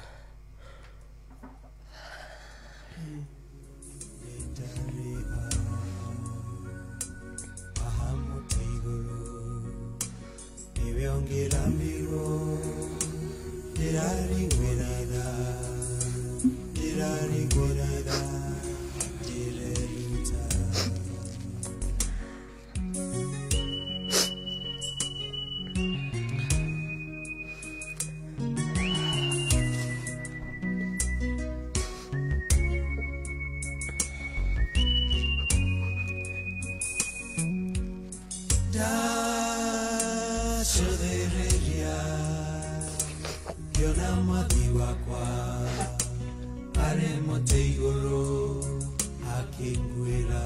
Akĩnguĩra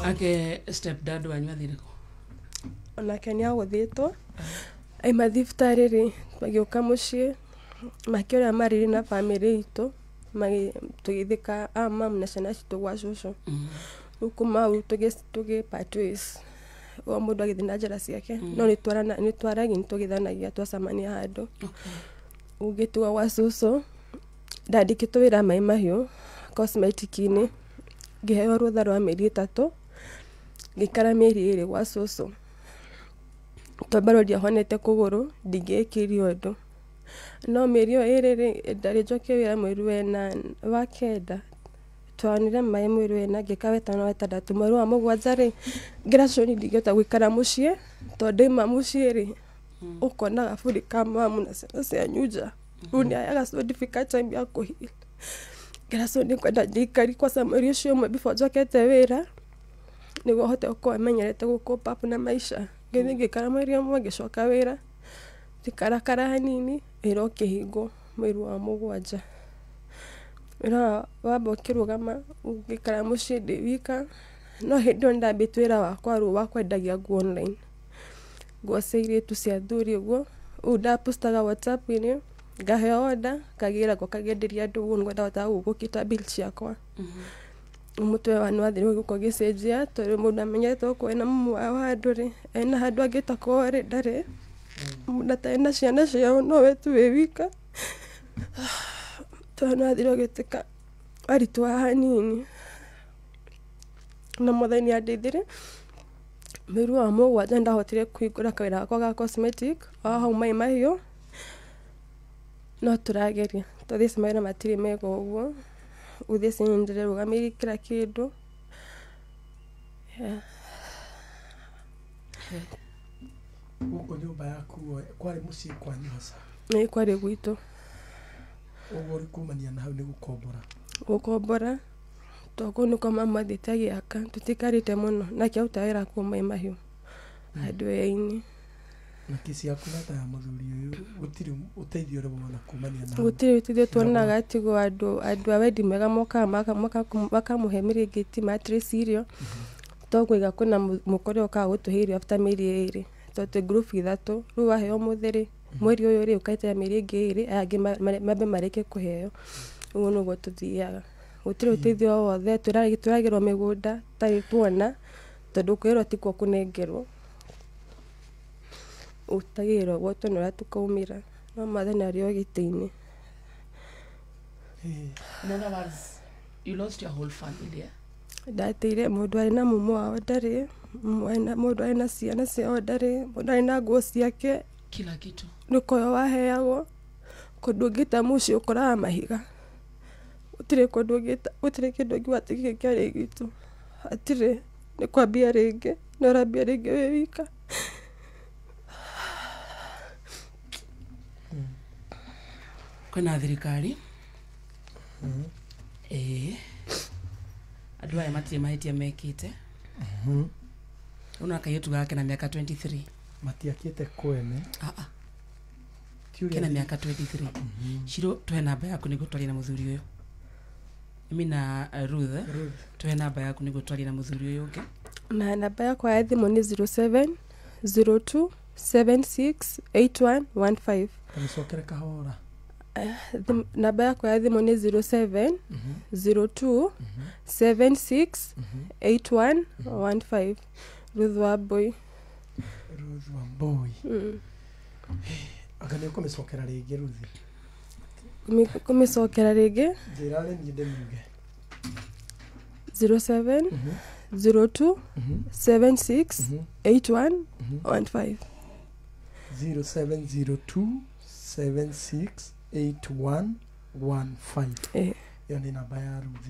Ake step dad wanyu athire kũ? Onake nĩ agũthĩtwo aima thibitarĩ rĩ, magĩũka mũciĩ makĩũria marĩrĩ na bamĩrĩ itũ, tũgĩthika a mamu na ciana citũ gwa cũcũ. Rĩu kuma hau tũgĩ part ways, o mũndũ agĩthiĩ na njĩra ciake, no nĩtwaragia, nĩtũgĩthanagia twacemania handũ. Ũngĩtuga gwa cũcũ ndandĩkĩtwo wĩra Maĩ Mahiũ cosmetic-inĩ, ngĩheo rũtha rwa mĩeri 3, ngĩikara mĩeri 2 gwa cũcũ tondũ bado ndiahonete kũgũrũ, ndingĩĩkire ũndũ. No mĩeri ĩyo 2 rĩ, ndarĩ njoke wĩra mweri wa 9, twanire maĩ mweri wa 4, ngĩka wa 5 wa 6, mweri wa 7 rĩ, ngĩra cũcũ niĩ ndingĩhota gũikara mũciĩ tondũ ndaima mũciĩ rĩ, ũkona gaburi ka mamu na ciana cianyu nja. Rĩu nĩayaga so difficult time ya kũheal. Ngĩra cũcũ nĩngwenda ndĩikari kwanza mweri ũcio ũmwe before njokete wĩra, nĩguo hote gũkorwo menyerete gũ cope up na maica. Ngĩthiĩ ngĩikara mweri ũmwe, ngĩcoka wĩra, ngĩkarakara hanini, wĩra ũkĩhingwo mweri wa 7. Wĩra wamba ũkĩrũgama, ngĩikara mũciĩ ndĩ wika, no hĩndĩ ĩyo nĩndambĩtie wĩra wakwa rĩu wa kwendagia nguo online, nguo cia airĩtu cia athuri ũguo. Rĩu ndapostaga WhatsApp-inĩ, ngaheo order, ngagĩra ngoka ngenderia andũ ũguo nĩguo ndahotaga gũkita bill ciakwa. Mũtwe wa nĩwathire ũgĩũka ũgĩcenjia tondũ mũndũ amenyete okorwo ena mumu wao handũ rĩ, ena handũ angĩta kwao rĩ, ndarĩ. Mũndũ atarĩ na ciana ciao no we tu wĩ wika. Mũtwe wa nĩwathire ũgĩtuĩka waritũha hanini, na Mwathani nĩandeithirie. Mweri wa 7 nĩndahotire kũhingũra kawĩra gakwa ga cosmetic o hau Maĩ Mahiũ, no tũrageria tondũ thaa ici mawĩra matirĩ mega ũguo. Rĩu thaa ici niĩ ndĩrerũgamĩrĩire kila kĩndũ. Gũkũ nyũmba yaku kwarĩ mũciĩ kwanyu hasa? Ĩĩ, kwarĩ gwitũ. Ũguo kumania na hau nĩ gũkombora? Gũkombora tondũ kũu nĩkuo mamu athiĩte agĩaka, tũtikarĩte mũno, nake arutaga wĩra kũu Maĩ Mahiũ hardware-inĩ. Na kesi yaku na ta ya mũthuri ũyũ, gũtirĩ ũteithio ũrĩ wona kumania na hau? Gũtirĩ ũteithio tuonaga, tigo andũ a wendi mwega mokaga makamũhe mĩrĩngĩti, mattress, irio, to kũiga kwĩna mũkore ũkaga gũtũhe irio after mĩeri 2, tondũ twĩ group 3, rĩu waheo ũmũthĩ rĩ, mweri ũyũ rĩ, ũkaeterera mĩeri ĩngĩ 2, aya angĩ mambe marĩkie kũheo. Ũguo nĩguo tũthiaga. Gũtirĩ ũteithio o wothe, tũragĩrwo mĩgũnda tarĩ tuona, tondũ kwĩrwo tikuo kũnengerwo. Ũtagĩrwo ũguo tuone ũrĩa tũkaumĩra, no Mwathani arĩ o gĩtĩ-inĩ. In other words, you lost your whole family, yeah? Ndateire mũndũ arĩ na mumu wao ndarĩ, mũndũ arĩ na ciana ciao ndarĩ, mũndũ arĩ na nguo ciake, kila kitu nĩ kũheo waheagwo. Kũndũ ũngĩta mũciĩ ũkoraga mahiga, gũtirĩ kũndũ ũngĩta, gũtirĩ kĩndũ ũngiuga atĩ gĩkĩ kĩarĩ gitũ, hatirĩ, nĩ kwambia rĩngĩ, na ũrambia rĩngĩ wĩ wika. Kwĩna thirikari, ĩĩ, andũ aya matirĩ mahĩtia mekĩte. Ũna kairĩtu gake na mĩaka 23. Matiakĩte kwene. Kena mĩaka 23. Shiro, tuhe namba yaku nĩguo twarie na mũthuri ũyũ. Mimi na Ruth, tuhe namba yaku nĩguo twarie na mũthuri ũyũ ũngĩ. Na namba yakwa ya thimũ nĩ 07 02 76 81 15. Tamĩcokere kahora. Namba yakwa ya thimũ nĩ 07 02 76 81 15. Ruth Wambui. Ruth Wambui. Anga nĩ ũkũmĩcokera rĩngĩ Ruth? Kũmĩcokera rĩngĩ? Njĩra rĩ niĩ ndĩmiuge. 07 02 76 81 15. 0702 76 81 15. Ĩyo nĩ namba ya Ruth.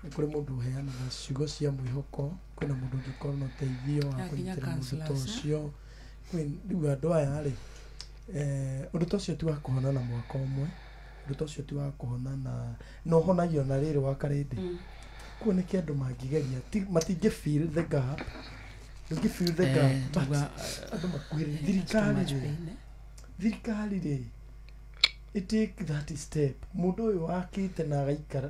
Nĩ kũrĩ mũndũ ũheanaga ciugo cia mwĩhoko, kwĩna mũndũ ũngĩkorwo na ũteithio wa kũnyitĩra mũndũ ta ũcio. Rĩu andũ aya rĩ, ũndũ ta ũcio ti wa kũhona na mwaka ũmwe, ũndũ ta ũcio ti wa kũhona na ũhonagio na rĩrĩ wa karĩndĩ. Kuo nĩkĩ andũ mangĩgeria, matingĩ fill the gap, ndũngĩ fill the gap, but andũ makuhĩrĩrie thirikari rĩ, thirikari rĩ, Ĩ take that step, mũndũ ũyũ wakĩte na agaikara.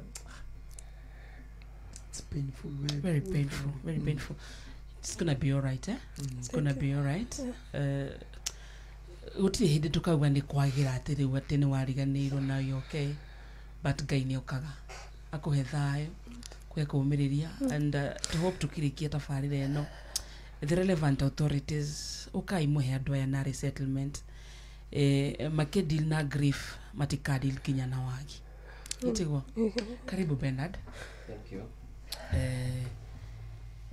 It's painful, very, Very painful, very painful. It's gonna be all right, eh? It's gonna be all right. Gũtirĩ hĩndĩ tũkauga nĩ kwagĩra atĩ rĩu atĩ nĩ wariganĩirwo na you okay, but Ngai nĩ okaga akũhe thayũ, kũhe kũũmĩrĩria, and to hope tukĩrĩkia tabarĩra ĩno, the relevant authorities, ũkai mũhe andũ aya na resettlement, makĩdeal na grief, matikadeal kinya na wagi itiguo. Karibu, Bernard. Thank you.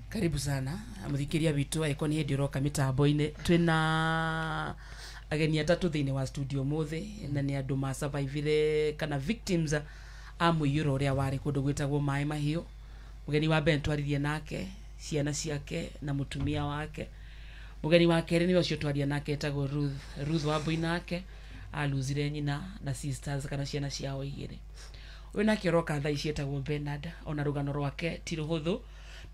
Karibu sana mũthikĩria witũ. Angĩkorwo nĩ hĩndĩ ũroka mĩtambo-inĩ, twĩna ageni atatũ thĩinĩ wa studio mũthĩ, na nĩ andũ masurvivire kana victims a mũiyũro ũrĩa warĩ kũndũ gwĩtagwo Maĩ Mahiũ. Mũgeni wa mbere twaririe nake, ciana ciake na mũtumia wake. Mũgeni wa kerĩ nĩwe ũcio twaria nake, etagwo Ruth, Ruth Wambui, nake aluzire nyina na sisters kana ciana ciao igĩrĩ. Ũyũ nake ũroka thaa ici etagwo Bernard, ona rũgano rwake ti rũhũthũ,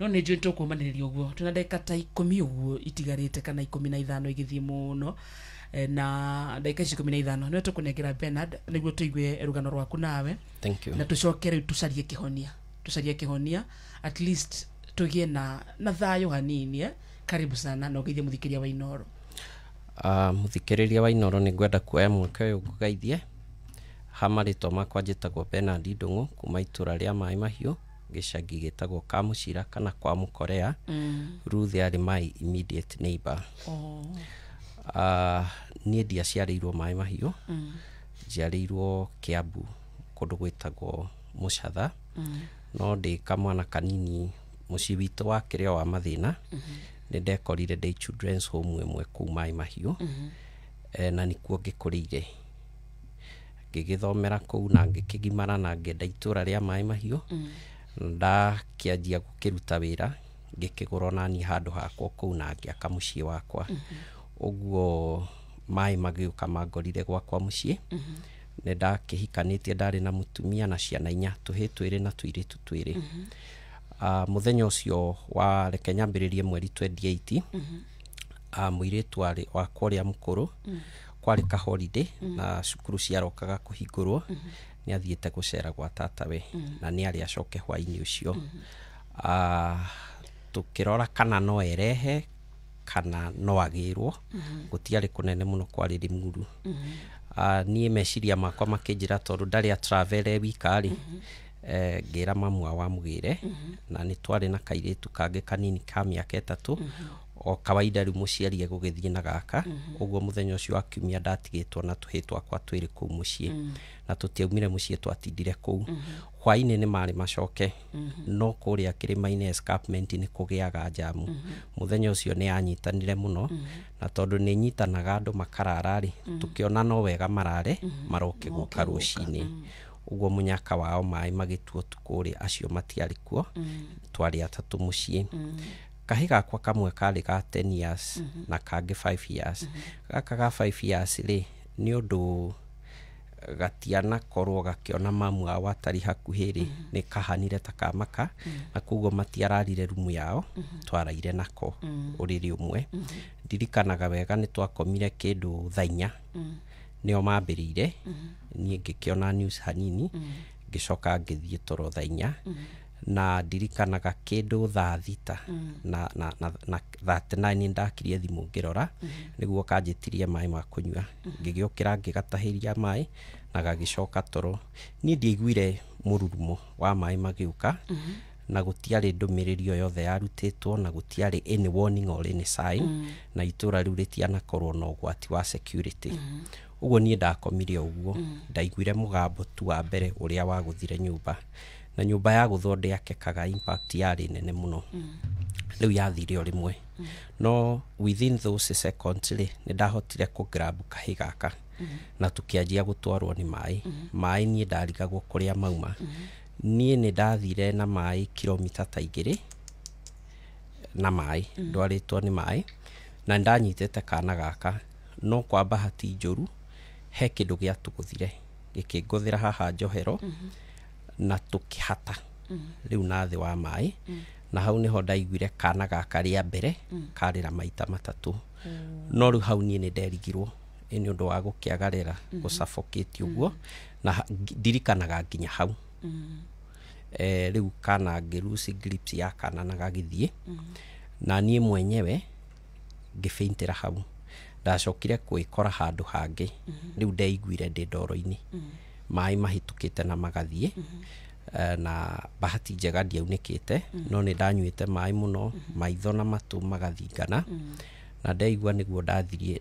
no nĩ njũĩ tũkũmanĩrĩria ũguo. Twĩna ndagĩka ta 10 ũguo itigarĩte, kana 15 igĩthiĩ mũno. Na ndagĩka ici 15 nĩwe tũkũnengera, Bernard, nĩguo tũigue rũgano rwaku nawe. Thank you. Na tũcoke rĩu tũcarie kĩhonia, tũcarie kĩhonia, at least tũgĩe na thayũ hanini, eh? Karibu sana na ũgeithie mũthikĩria wa Inoro. Mũthikĩrĩria wa Inoro, nĩ ngwenda kuoya mweke ũyũ ngũgeithie. Ha marĩtwa makwa njĩtagwo Bernard Ndũng'ũ, kuma itũra rĩa Maĩ Mahiũ, gĩcagi gĩtagwo Kamũcira kana kwa Mũkorea. Ruth arĩ my immediate neighbor. Oh. Niĩ ndiaciarĩirwo Maĩ Mahiũ, njiarĩirwo Kiambu, kũndũ gwĩtagwo Mũcatha, no ndĩ kamwana kanini mũciĩ witũ wakĩrĩ o wa mathĩna. Nĩ ndekorire ndĩ children's home ĩmwe kũu Maĩ Mahiũ, na nĩkuo ngĩkũrĩire, ngĩgĩthomera kũu na ngĩkĩgimara na ngĩenda itũra rĩa Maĩ Mahiũ. Ndakĩanjia gũkĩruta wĩra, ngĩkĩgũra onaniĩ handũ hakwa kũu na ngĩaka mũciĩ wakwa. Ũguo maĩ magĩũka mangorire gwakwa mũciĩ. Nĩ ndakĩhikanĩtie, ndarĩ na mũtumia na ciana inya, tũhĩ twĩrĩ na tũirĩtu twĩrĩ. Mũthenya ũcio wa, reke nyambĩrĩrie mweri 28, mũirĩtu warĩ wakwa ũrĩa mũkũrũ, kwarĩ ka holiday na cukuru ciarokaga kũhingũrwo, nĩ athiĩte gũcera gwa tatawe na nĩ arĩ acoke hwainĩ ũcio. Tũkĩrora kana no erehe kana no agĩrwo, gũtiarĩ kũnene mũno, kwarĩ Limuru. Niĩ meciria makwa makĩnjĩra tondũ ndarĩ a travel e wika rĩ, ngĩra mamu wao amũgĩre, na nĩ twarĩ na kairĩtu kangĩ kanini ka mĩaka 3. O kawaida rĩu mũciari egũgĩthiĩ na gaka. Ũguo mũthenya ũcio wa kiumia ndatigĩtwo na tũhĩ twakwa twĩrĩ kũu mũciĩ, na tũtiaumire mũciĩ, twatindire kũu. Hwainĩ nĩ marĩ macoke, no kũrĩa kĩrĩma-inĩ escarpment nĩ kũgĩaga njamu. Mũthenya ũcio nĩ yanyitanire mũno, na tondũ nĩ nyitanaga andũ makarara rĩ, tũkĩona no wega marare, maroke gũka rũcinĩ. Ũguo mũnyaka wao maĩ magĩtua ũtukũ ũrĩa, acio matiarĩ kuo, twarĩ atatũ mũciĩ. Kahĩ gakwa kamwe karĩ ga 10 years na kangĩ 5 years. Gaka ga 5 years rĩ, nĩ ũndũ gatianakorwo gakĩona mamu wao atarĩ hakuhĩ rĩ, nĩ kahanire ta kamaka, na koguo matiararire rumu yao, twaraire nako ũrĩrĩ ũmwe. Ndirikanaga wega nĩ twakomire kĩndũ thaa 4, nĩo mambĩrĩire, niĩ ngĩkĩona news hanini, ngĩcoka ngĩthiĩ toro thaa 4. Na ndirikanaga kĩndũ thaa 6 na 39 nĩ ndakirie thimũ ngĩrora, nĩguo kanjĩtirie maĩ ma kũnyua. Ngĩgĩũkĩra, ngĩgatahĩria maĩ na gagĩcoka toro. Niĩ ndiaiguire mũrurumo wa maĩ magĩũka, na gũtiarĩ ndũmĩrĩri o yothe yarutĩtwo, na gũtiarĩ any warning or any sign, na itũra rĩu rĩtianakorwo na ũgwati wa security. Ũguo niĩ ndakomire o ũguo, ndaiguire mũgambo tu wa mbere ũrĩa wagũthire nyũmba, na nyũmba yagũthwo ndĩakekaga, impact yarĩ nene mũno. Rĩu yathire o rĩmwe, no within those seconds rĩ, nĩ ndahotire kũ grab kahĩ gaka na tũkĩanjia gũtwarwo nĩ maĩ. Maĩ niĩ ndarigagwo kũrĩa mauma. Niĩ nĩ ndathire na maĩ kilomita ta 2 na maĩ, ndwarĩtwo nĩ maĩ, na ndanyitĩte kana gaka. No kwa bahati njũru he kĩndũ gĩatũgũthire, gĩkĩngũthĩra haha njohero, na tũkĩhata rĩu na thĩ wa maĩ. Na hau nĩho ndaiguire kana gaka rĩa mbere karĩra maita matatũ. No rĩu hau niĩ nĩ nderigirwo Nĩ ũndũ wa gũkĩaga rĩera, gũsuffocate ũguo, na ndirikanaga nginya hau. Rĩu kana ngĩruci grips ya kana na gagĩthiĩ, na niĩ mwenyewe ngĩfaintĩra hau. Ndacokire kwĩkora handũ hangĩ. Rĩu ndeiguire ndĩ ndoro-inĩ, maĩ mahĩtũkĩte na magathiĩ. Na bahati njega ndiaunĩkĩte, no nĩ ndanyuĩte maĩ mũno, maitho na matũ magathingana, na ndeigua nĩguo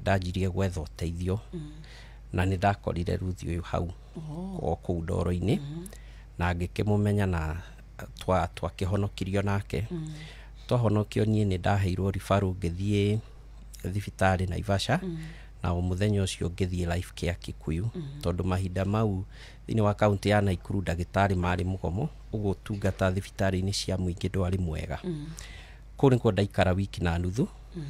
ndanjirie gwetha ũteithio, na nĩ ndakorire Ruth ũyũ hau o kũu ndoro-inĩ, na ngĩkĩmũmenya na twakĩhonokirio nake. Twahonokio, niĩ nĩ ndaheirwo referral ngĩthiĩ thibitarĩ Naivasha, na o mũthenya ũcio ngĩthiĩ Life Care Kikuyu, tondũ mahinda mau thĩinĩ wa kaunti ya Naikuru ndagĩtarĩ marĩ mũgomo, ũguo ũtungata thibitarĩ-inĩ cia mũingĩ ndwarĩ mwega. Kũu nĩkuo ndaikara wiki na nuthu,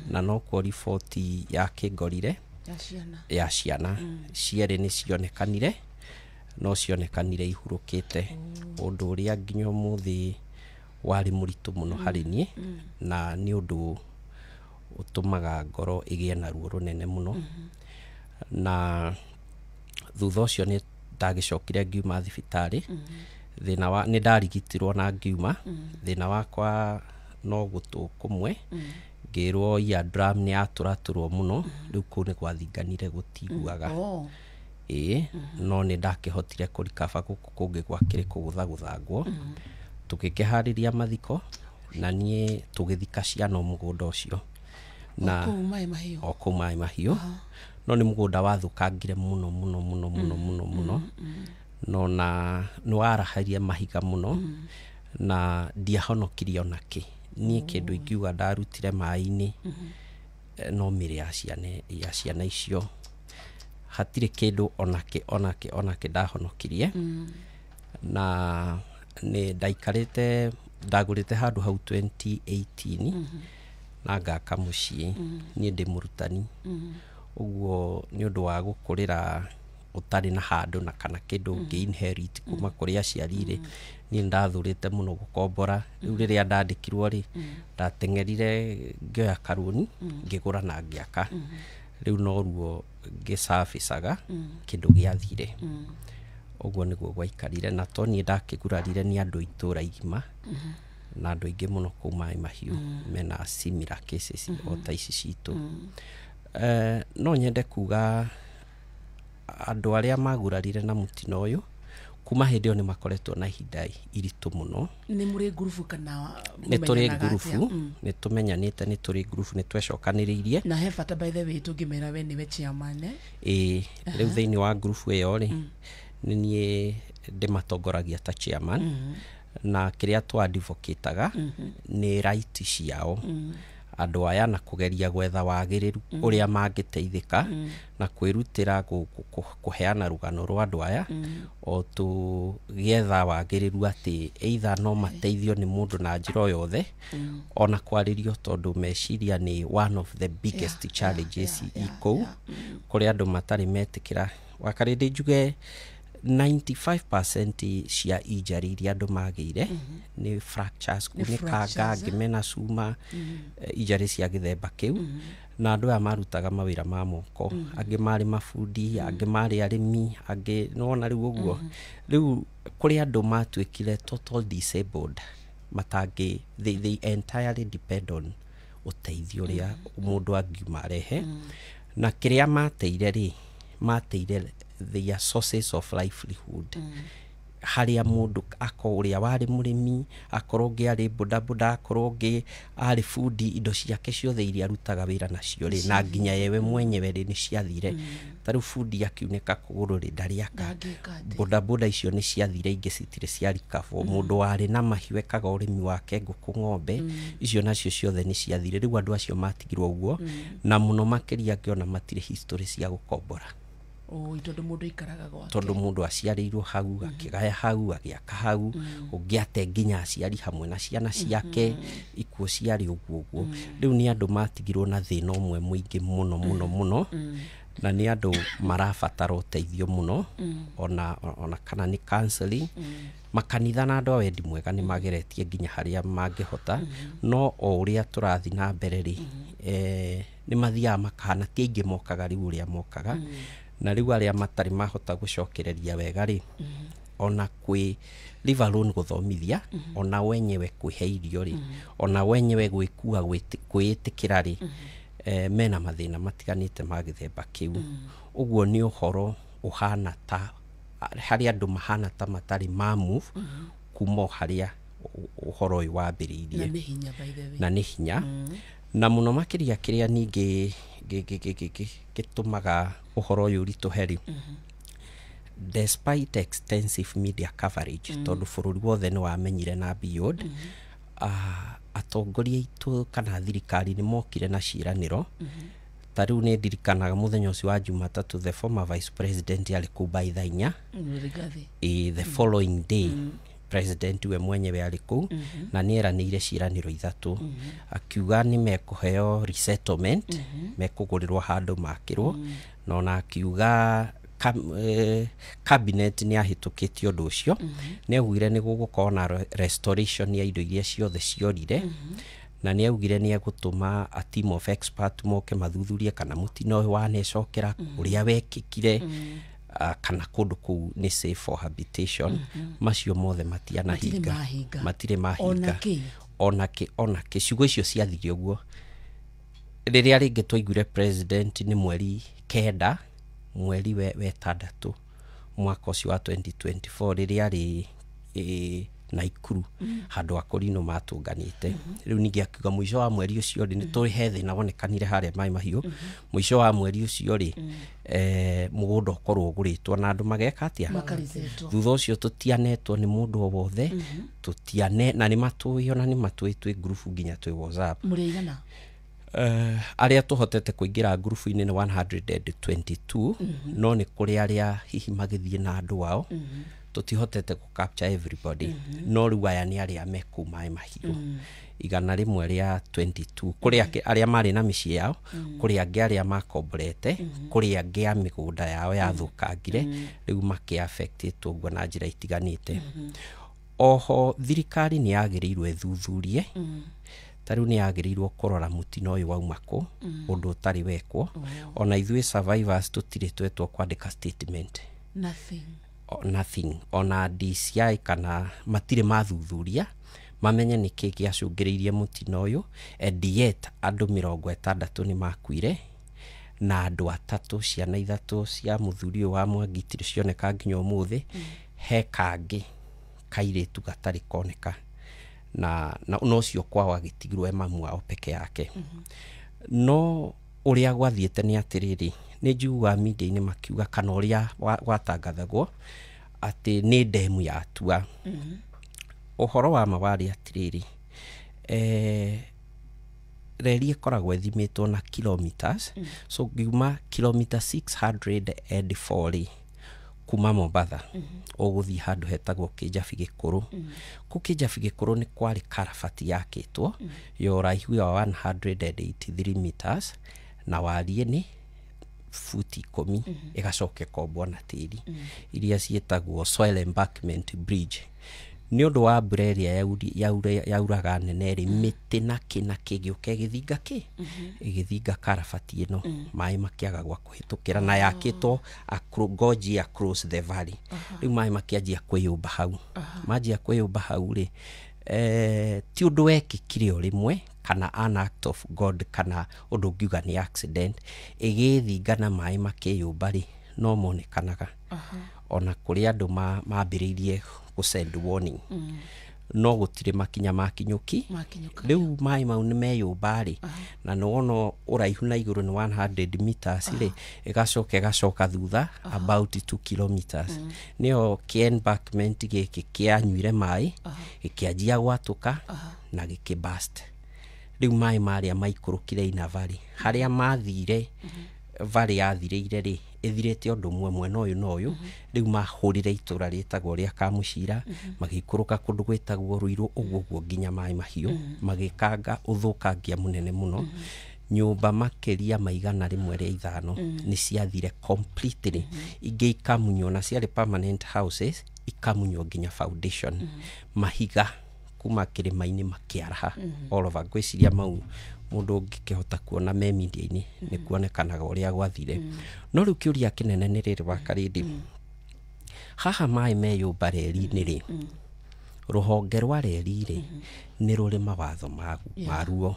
na nokuo riboti yakĩngorire ya ciana. Ya ciana cierĩ nĩ cionekanire, no cionekanire ihurũkĩte, ũndũ ũrĩa nginya ũmũthĩ warĩ mũritũ mũno harĩ niĩ, na nĩ ũndũ ũtũmaga ngoro ĩgĩe na ruo rũnene mũno. Na thutha ũcio nĩ ndagĩcokire ngiuma thibitarĩ. Thĩna wa nĩ ndarigitirwo na ngiuma, thĩna wakwa no gũtũ kũmwe, ngĩrwo eardrum nĩ yatũratũrwo mũno, rĩu kũu nĩ gwathinganire, gũtiguaga. Ĩĩ, no nĩ ndakĩhotire kũrikaba. Gũkũ kũngĩ gwakĩrĩ kũgũthagũthangwo. Tũgĩkĩharĩria mathiko, na niĩ tũgĩthika ciana o mũgũnda ũcio na kũu maĩ mahiũ. O kũu maĩ mahiũ, no nĩ mũgũnda wathũkangire mũno mũno mũno mũno mũno mũno, no na nĩ waraharia mahiga mũno, na ndiahonokirie ona kĩ. Niĩ kĩndũ ingiuga ndarutire maĩ-inĩ, no mĩrĩ ya ciana icio. Hatirĩ kĩndũ onakĩ onakĩ onakĩ ndahonokirie. Na nĩ ndaikarĩte, ndagũrĩte handũ hau 2018 na ngaka mũciĩ. Niĩ ndĩ mũrutani, ũguo nĩ ũndũ wa gũkũrĩra ũtarĩ na handũ na kana kĩndũ ũngĩ inherit kuma kũrĩ aciari rĩ, niĩ ndathũrĩte mũno gũkombora. Rĩu rĩrĩa ndandĩkirwo rĩ, ndateng'erire ngĩoya karũni, ngĩgũra na ngĩaka. Rĩu noruo ngĩcabicaga kĩndũ gĩathire. Ũguo nĩguo gwaikarire, na to niĩ ndakĩgurarire, nĩ andũ itũra igima na andũ aingĩ mũno kũu maĩ mahiũ mena similar cases o ta ici citũ. No nyende kuga andũ arĩa magurarire na mũtino ũyũ, kuma hĩndĩ ĩyo nĩ makoretwo na ihinda iritũ mũno. Nĩ mũrĩ ngurubu kana Nĩ tũrĩ mũmenyanaga atĩa? ngurubu. Nĩ tũmenyanĩte, nĩ tũrĩ ngurubu, nĩ twecokanĩrĩirie. Na he bata, by the way, tũngĩmera we nĩwe chairman, eh? Ĩĩ, rĩu thĩinĩ wa ngurubu ĩyo rĩ, nĩ niĩ ndĩmatongoragia ta chairman, na kĩrĩa twa advocataga nĩ right ciao andũ aya, na kũgeria gwetha wagĩrĩru ũrĩa mangĩteithĩka, na kwĩrutĩra kũheana rũgano rwa andũ aya, o tũgĩetha wagĩrĩru atĩ either no mateithio nĩ mũndũ na njĩra o yothe, ona kwarĩrio, tondũ meciria nĩ one of the biggest challenges ikũu kũrĩ andũ matarĩ metĩkĩra. Wakarĩndĩ njuge 95% cia injury iria andũ magĩire nĩ fractures, Nĩ kunĩkanga, fractures, eh? angĩ mena cuma, injury cia gĩthemba kĩu. Na andũ aya marutaga mawĩra ma moko, angĩ marĩ mabundi, angĩ marĩ arĩmi, angĩ nĩwona rĩu ũguo. Rĩu kũrĩ andũ matuĩkire total disabled, matangĩ, they entirely depend on ũteithio ũrĩa mũndũ angiuma arehe. Na kĩrĩa mateire rĩ, mateire their sources of livelihood, harĩa mũndũ akorwo ũrĩa warĩ mũrĩmi, akorwo ũngĩ arĩ bodaboda, akorwo ũngĩ arĩ bundi, indo ciake ciothe iria arutaga wĩra nacio rĩ, na nginya yewe mwenyewe rĩ, nĩ ciathire. Ta rĩu bundi akiunĩka kũgũrũ rĩ, ndarĩaka. Ndangĩka atĩa? Bodaboda icio nĩ ciathire, ingĩ citirĩ cia recover. Mũndũ warĩ na mahiũ, ekaga ũrĩmi wake, ngũkũ, ng'ombe, icio nacio ciothe nĩ ciathire. Rĩu andũ acio matigirwo ũguo, na mũno makĩria ngĩona matirĩ history cia gũkombora. Oi, tondũ mũndũ aikaraga gwake. Tondũ mũndũ aciarĩirwo hau, akĩgaya hau, agĩaka hau, ũngĩ ate nginya aciari hamwe na ciana ciake, ikuũ ciarĩ ũguo ũguo. Rĩu nĩ andũ matigirwo na thĩna ũmwe mũingĩ mũno mũno mũno, na nĩ andũ marabatara ũteithio mũno, ona kana nĩ counseling. Makanitha na andũ a wendi mwega nĩ mageretie nginya harĩa mangĩhota, no o ũrĩa tũrathiĩ na mbere rĩ, Nĩ mathiaga makahana ti aingĩ mokaga rĩu ũrĩa mokaga, na rĩu arĩa matarĩ mahota gũcokereria wega rĩ, ona kwĩ leave alone gũthomithia, ona wenyewe kwĩhe irio rĩ, ona wenyewe gwĩkua kwĩĩtĩkĩra rĩ, mena mathĩna matiganĩte ma gĩthemba kĩu. Ũguo nĩ ũhoro ũhana ta harĩa andũ mahana ta matarĩ ma move kuma o harĩa ũhoro ũyũ wambĩrĩirie. Na nĩ hinya, by the way. Na nĩ hinya na mũno makĩria. Kĩrĩa ningĩ gĩtũmaga ũhoro ũyũ ũritũhe rĩ, despite extensive media coverage, tondũ bũrũri wothe nĩ wamenyire na beyond, atongoria aitũ kana thirikari nĩ mokire na ciĩranĩro. Ta rĩu nĩ ndirikanaga mũthenya ũcio wa Jumatatũ, the former vice president arĩ kũu by thaa 4. Rigathi. The following day president we mwenyewe arĩ kũu, na nĩ eranĩire ciĩranĩro ithatũ. Akiuga nĩ mekũheo resettlement, mekũgũrĩrwo handũ makĩrwo, na ona akiuga cabinet nĩ ahĩtũkĩtie ũndũ ũcio. Nĩ augire nĩ gũgũkorwo na restoration ya indo iria ciothe ciorire, na nĩ augire nĩ egũtũma a team of expert moke mathuthurie kana mũtino ũyũ wanecokera, ũrĩa wekĩkire, kana kũndũ kũu nĩ safe for habitation. Macio mothe matianahinga. Mahinga. Matirĩ mahinga. Ona kĩ? Ona kĩ, ona kĩ. Ciugo icio ciathire ũguo. Rĩrĩa rĩngĩ twaiguire president nĩ mweri 9, mweri we 6, mwaka ũcio wa 2024, rĩrĩa arĩ Naikuru handũ akũrinũ matũnganĩte. Rĩu ningĩ akiuga mũico wa mweri ũcio rĩ, nĩ tũrĩ he thĩna wonekanire harĩa Maĩ Mahiũ, mũico wa mweri ũcio rĩ, mũgũnda ũkorwo ũgũrĩtwo na andũ mageka atĩa? Makarizetwo. Thutha ũcio tũtianetwo nĩ mũndũ o wothe, tũtiane na nĩ matũĩ, ona nĩ matũĩ twĩ ngurubu nginya twĩ WhatsApp. Mũrĩ aigana? Arĩa tũhotete kũingĩra ngurubu-inĩ nĩ 122, no nĩ kũrĩ arĩa hihi magĩthiĩ na andũ ao, tũtihotete kũ capture everybody. No rĩu aya nĩ arĩa me kũu Maĩ Mahiũ, 122. Kũrĩ arĩa marĩ na mĩciĩ yao, kũrĩ angĩ arĩa makomborete, kũrĩ angĩ a mĩgũnda yao yathũkangire, rĩu makĩ affectĩtwo ũguo na njĩra itiganĩte. Oho thirikari nĩ yagĩrĩirwo ĩthuthurie. Ta rĩu nĩ yagĩrĩirwo kũrora mũtino ũyũ wauma kũ, ũndũ ũtarĩ wekwo. Ona ithuĩ survivors tũtirĩ twetwo kwandĩka statement. Nothing. Nothing. Ona DCI kana matirĩ mathuthuria mamenye nĩkĩ gĩacũngĩrĩirie mũtino ũyũ. And yet andũ 60 nĩ makuire, na andũ atatũ, ciana ithatũ cia mũthuri ũyũ wa Mwangi itirĩ cioneka nginya ũmũthĩ. He kangĩ kairĩtu gatarĩ koneka, na ũcio kwao agĩtigirwo e mamu wao peke yake. No ũrĩa gwathiĩte nĩ atĩrĩrĩ, nĩ njiguaga media-inĩ makiuga kana ũrĩa gwatangathagwo atĩ nĩ ndemu yatua. Ũhoro wa ma warĩ atĩrĩrĩ, reri ĩkoragwo ĩthimĩtwo na kilometers. So ngiuma kilomita 604 rĩ, kuma Mombatha ũgũthiĩ handũ hetagwo Kĩnjabi Gĩkũrũ. Kũu Kĩnjabi Gĩkũrũ nĩ kwarĩ karabati yakĩtwo ya ũraihu wa 183 meters na wariĩ nĩ futi 10, ĩgacoka ĩkombwo na tĩri, iria ciĩtagwo soil embankment bridge. Nĩ ũndũ wa mbura ĩrĩa yauraga nene rĩ, mĩtĩ na kĩ na kĩ gĩũka ĩgĩthinga kĩ ĩgĩthinga karabati ĩno, maĩ makĩaga gwa kũhĩtũkĩra, na yakĩtwo gorge across the valley. Rĩu maĩ makĩanjia kwĩyũmba hau. Manjia kwĩyũmba hau rĩ, ti ũndũ wekĩkire o rĩmwe kana an act of God kana ũndũ ũngiuga nĩ accident ĩgĩthinga na maĩ makĩyũmba rĩ, no monekanaga. Ona kũrĩ andũ mambĩrĩirie gũ send warning, no gũtirĩ makinya makinyũki. Makinyũka. Rĩu maĩ mau nĩ meyũmba rĩ, na nĩ wona ũraihu na igũrũ nĩ 100 meters rĩ, ĩgacoka ĩgacoka thutha about 2 kilometers. Nĩyo kĩ embankment gĩkĩ kĩanyuire maĩ, gĩkĩanjia gwatũka na gĩkĩ burst. Rĩu maĩ marĩa maikũrũkire ina valley, harĩa mathire valley yathirĩire rĩ, ĩthirĩte ũndũ ũmwe mwena ũyũ na ũyũ. Rĩu mahũrire itũra rĩtagwo rĩa Kamũcira, magĩikũrũka kũndũ gwĩtagwo Rũirũ, ũguo ũguo nginya Maĩ Mahiũ, magĩkanga ũthũkangia mũnene mũno. Nyũmba makĩria ma 105 nĩ ciathire completely, ingĩ ikamunywo, na ciarĩ permanent houses, ikamunywo nginya foundation, mahiga kuma kĩrĩma-inĩ makĩaraha all over. Ngwĩciria mau mũndũ ũngĩkĩhota kuona me media-inĩ nĩ kuonekanaga ũrĩa gwathire. No rĩu kĩũria kĩnene nĩ rĩrĩ wa Karĩndĩ, haha maĩ meyũmba reri-inĩ rĩ, rũhonge rwa reri rĩ nĩ rũrĩ mawatho maruo,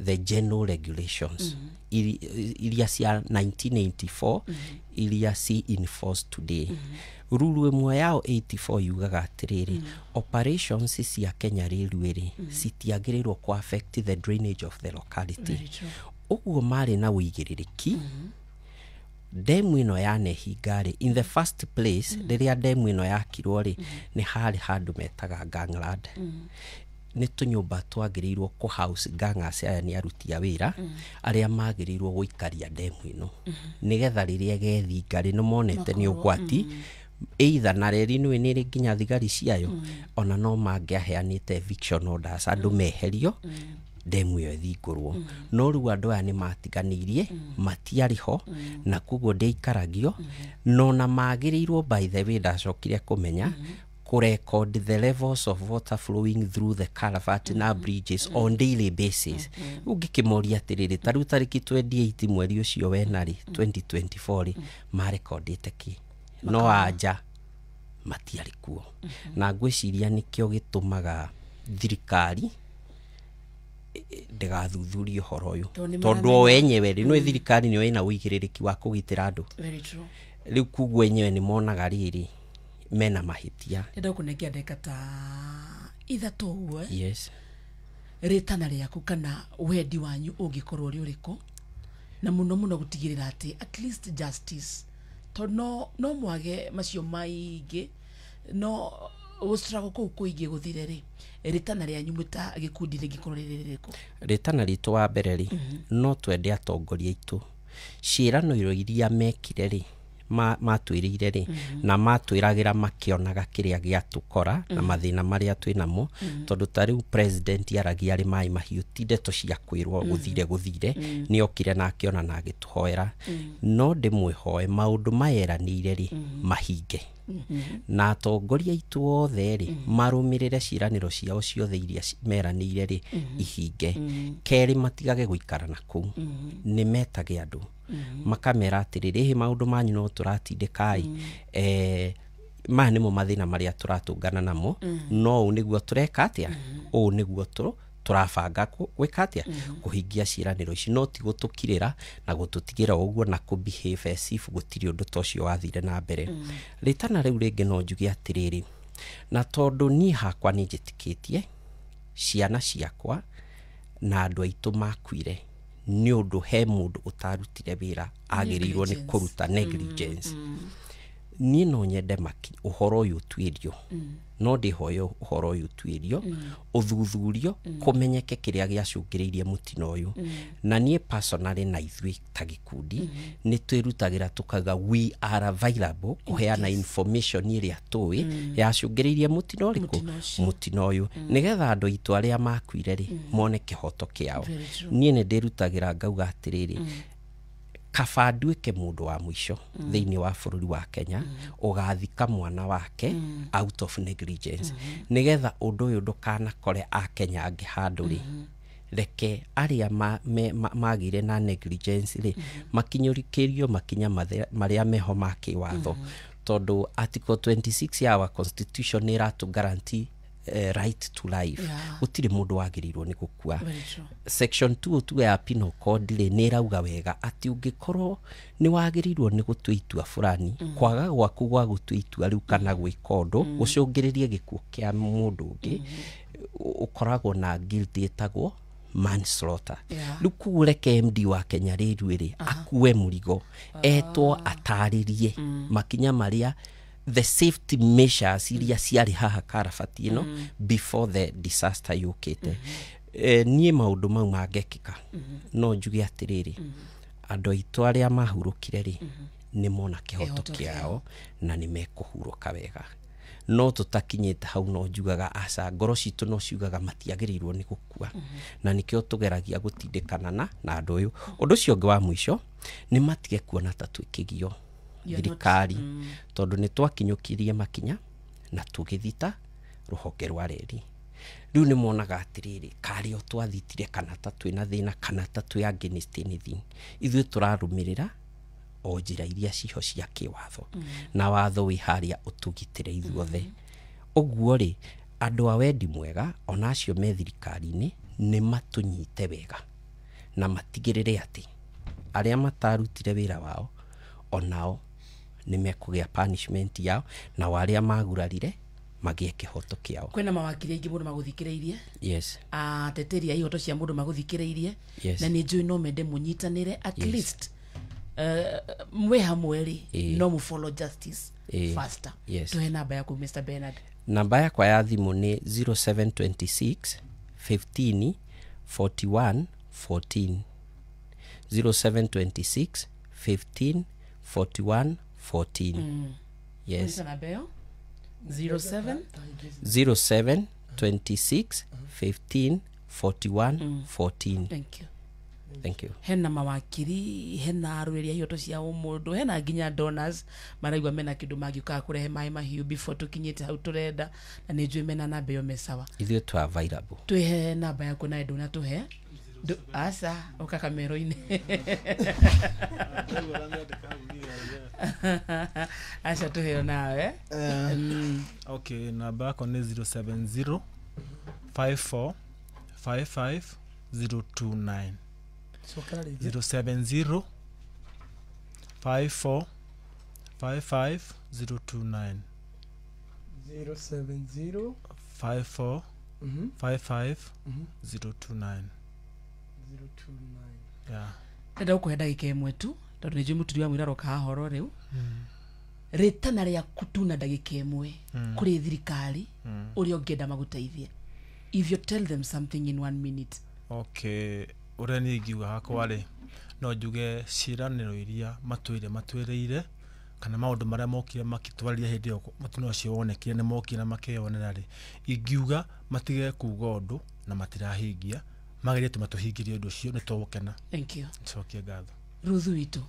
the general regulations iria cia 1984 iria ci in force today. Ruru ĩmwe yao 84 yugaga atĩrĩrĩ, operations cia Kenya Railway rĩ citiagĩrĩirwo ku affect the drainage of the locality. Very true. Ũguo marĩ na ũigĩrĩrĩki demu ĩno yanehinga rĩ, in the first place rĩrĩa demu ĩno yakirwo rĩ, nĩ harĩ handũ metaga gangland. Nĩ tũnyũmba twagĩrĩirwo kũ house gangers aya nĩ aruti a wĩra arĩa magĩrĩirwo gũikaria demu ĩno, nĩgetha rĩrĩa ĩgethinga rĩ, nĩ monete nĩ ũgwati either na reri nĩ nĩ ĩrĩ nginya thigari ciayo, ona no mangĩaheanĩte eviction orders andũ meherio demu ĩyo ĩthingũrwo. No rĩu andũ aya nĩ matiganĩirie, matiarĩ ho, na koguo ndĩaikaragio. No na magĩrĩirwo, by the way, ndacokire kũmenya kũrecord the levels of water flowing through the culvert na bridges on daily basis. Rĩu ngĩkĩmoria atĩrĩrĩ, ta rĩu tarĩki 28 mweri ũcio wena rĩ 2024 rĩ, marekondĩte kĩ? No anja matiarĩ kuo. Na ngwĩciria nĩkĩo gĩtũmaga thirikari ndĩgathuthurie ũhoro ũyũ, Tondũ nĩ tondũ o enyewe rĩ, nĩ thirikari nĩyo ĩna ũigĩrĩrĩki wa kũgitĩra andũ. Very true. Rĩu koguo enyewe nĩ monaga rĩrĩ mena mahĩtia. Ndenda kũnengera ndagĩka ta 3 ũguo, eh? Yes. Rĩtana rĩaku kana wendi wanyu ũngĩkorwo ũrĩ ũrĩkũ, na mũno mũno gũtigĩrĩra atĩ at least justice, tondũ no mwage macio maingĩ, no gũstruggle kũu kũingĩ gũthire rĩ, rĩtana rĩanyu mwĩ ta gĩkundi rĩngĩkorwo rĩrĩ rĩrĩkũ? Rĩtana ritũ wa mbere rĩ, no twende atongoria aitũ ciĩranĩro iria mekire rĩ, matwĩrĩire rĩ, na matwĩragĩra makĩonaga kĩrĩa gĩatũkora na mathĩna marĩa twĩ namo, tondũ ta rĩu president aragia arĩ maĩ mahiũ, ti ndeto cia kwĩrwo gũthire gũthire, nĩ okire na akĩona na agĩtũhoera. No ndĩmwĩhoe maũndũ mayeranĩire rĩ mahinge, na atongoria aitũ othe rĩ marũmĩrĩre ciĩranĩro ciao ciothe iria meranĩire rĩ ihinge. Kerĩ, matigage gũikara na kũu, nĩ metage andũ makamera atĩrĩrĩ, ĩhĩ maũndũ manyu no tũratindĩka ĩ, maya nĩmo mathĩna marĩa tũratũngana namo, no ũũ nĩguo tũreka atĩa, ũũ nĩguo tũrabanga gwĩka atĩa, kũhingia ciĩranĩro ici, no ti gũtũkirĩra na gũtũtigĩra ũguo na kũ behave as if gũtirĩ ũndũ ta ũcio wathire na mbere. Rĩtana rĩu rĩngĩ no njuge atĩrĩrĩ, na tondũ niĩ hakwa nĩ njĩtĩkĩtie ciana ciakwa na andũ aitũ makuire nĩ ũndũ he mũndũ ũtarutire wĩra agĩrĩirwo nĩ Negligence. kũruta, negligence. Niĩ no nyende maki ũhoro ũyũ ũtuĩrio, no ndĩhoe ũhoro ũyũ ũtuĩrio, ũthuthurio, kũmenyeke kĩrĩa gĩacũngĩrĩirie mũtino ũyũ. Na niĩ personally na ithuĩ ta gĩkundi nĩ twĩrutagĩra tũkauga we are available kũheana information ĩrĩa tũĩ yacũngĩrĩirie mũtino ũrĩkũ, Mũtino ũcio. mũtino ũyũ, nĩgetha andũ aitũ arĩa makuire rĩ mone kĩhoto kĩao. Very true. Niĩ nĩ ndĩrutagĩra ngauga atĩrĩrĩ, kaba nduĩke mũndũ wa mũico thĩinĩ wa bũrũri wa Kenya ũgathika mwana wake out of negligence, nĩgetha ũndũ ũyũ ndũkanakore akenya angĩ handũ rĩ. Reke arĩa magĩire na negligence rĩ makinyũrĩkĩrio makinya marĩa meho ma kĩwatho, tondũ article 26 ya our constitution nĩ ĩratũ guarantee right to life. Gũtirĩ mũndũ wagĩrĩirwo nĩ gũkua. Very true. Section 202 ya penal code rĩ nĩ ĩrauga wega atĩ ũngĩkorwo nĩ wagĩrĩirwo nĩ gũtua itua fulani, kwaga gwaku gwa gũtua itua rĩu kana gwĩka ũndũ gũcũngĩrĩrie gĩkuũ kĩa mũndũ ũngĩ, ũkoragwo na guilt ĩtagwo manslaughter. Rĩu koguo reke MD wa Kenya Railway rĩ akue mũrigo, etwo atarĩrie makinya marĩa the safety measures iria ciarĩ haha karabati ĩno before the disaster yũkĩte. Niĩ maũndũ mau mangĩkĩka no njuge atĩrĩrĩ, andũ aitũ arĩa mahurũkire rĩ nĩ mona kĩhoto Kĩhoto kĩao na nĩ mekũhurũka wega. No tũtakinyĩte hau no njugaga aca, ngoro citũ no ciugaga matiagĩrĩirwo nĩ gũkua, na nĩkĩo tũgeragia gũtindĩkana na andũ ũyũ. Ũndũ ũcio ũngĩ wa mũico nĩ matige kuona ta twĩkĩgio You're not- thirikari, tondũ nĩ twakinyũkirie makinya na tũgĩthita rũhonge rwa reri. Rĩu nĩ monaga atĩrĩrĩ, karĩ o twathitire kana ta twĩna thĩna kana ta twĩ against anything, ithuĩ tũrarũmĩrĩra o njĩra iria ciho cia kĩwatho, na watho wĩ harĩa ũtũgitĩre ithuothe. Ũguo rĩ, andũ a wendi mwega ona acio me thirikari-inĩ nĩ matũnyite wega na matigĩrĩre atĩ arĩa matarutire wĩra wao onao nĩ mekũgĩa punishment yao, na arĩa magurarire magĩe kĩhoto kĩao. Kwĩna mawakiri aingĩ mũno magũthikĩrĩirie. Yes. Ateteri a ihoto cia mũndũ magũthikĩrĩirie. Yes. Na nĩ njũĩ no mende mũnyitanĩre at Yes. least mwĩ hamwe rĩ, Ĩĩ. no mũ follow justice Ĩĩ. faster. Yes. Tũhe namba yaku Mr. Bernard. Namba yakwa ya thimũ nĩ 0726 15 41 14. 0726 15 41 14. Yes. Nita namba ĩyo 07 07 26 15 41 14. Thank you. Thank you. Hena mawakiri, hena arũĩri a ihoto cia ũmũndũ, hena nginya donors maraigua mena kĩndũ mangĩũkaga kũrehe maĩ mahiũ before tũkinyĩte hau tũrenda, na nĩ njũĩ mena namba ĩyo me sawa. Ithuĩ tũ available. Twĩhe namba yaku nawe ndũnatũhe. Aca ũka kamero-inĩ. Aca tũheo nawe. Okay, namba yakwa nĩ 070 54 55 029. Cokera rĩngĩ. 070 54 55 029. 070 54 55 029. 029. Yeah. Ndenda gũkũhe ndagĩka ĩmwe tu tondũ nĩ njũĩ mũturi wa mũira aroka haha oro rĩu. Rĩtana rĩaku tu na ndagĩka ĩmwe kũrĩ thirikari ũrĩa ũngĩenda magũteithie. If you tell them something in 1 minute. Okay, ũrĩa niĩ ingiuga hakwa rĩ, no njuge ciĩranĩro iria matũire matwĩrĩire kana maũndũ marĩa mokire makĩtwarĩria hĩndĩ ĩyo mũtino ũcio wonekire nĩ mokire na makĩyonera rĩ, ingiuga matige kuga ũndũ na matirahingia, magerie tu matũhingĩrie ũndũ ũcio nĩ tũgũkena. Thank you. Cokie ngatho. Ruthu witũ,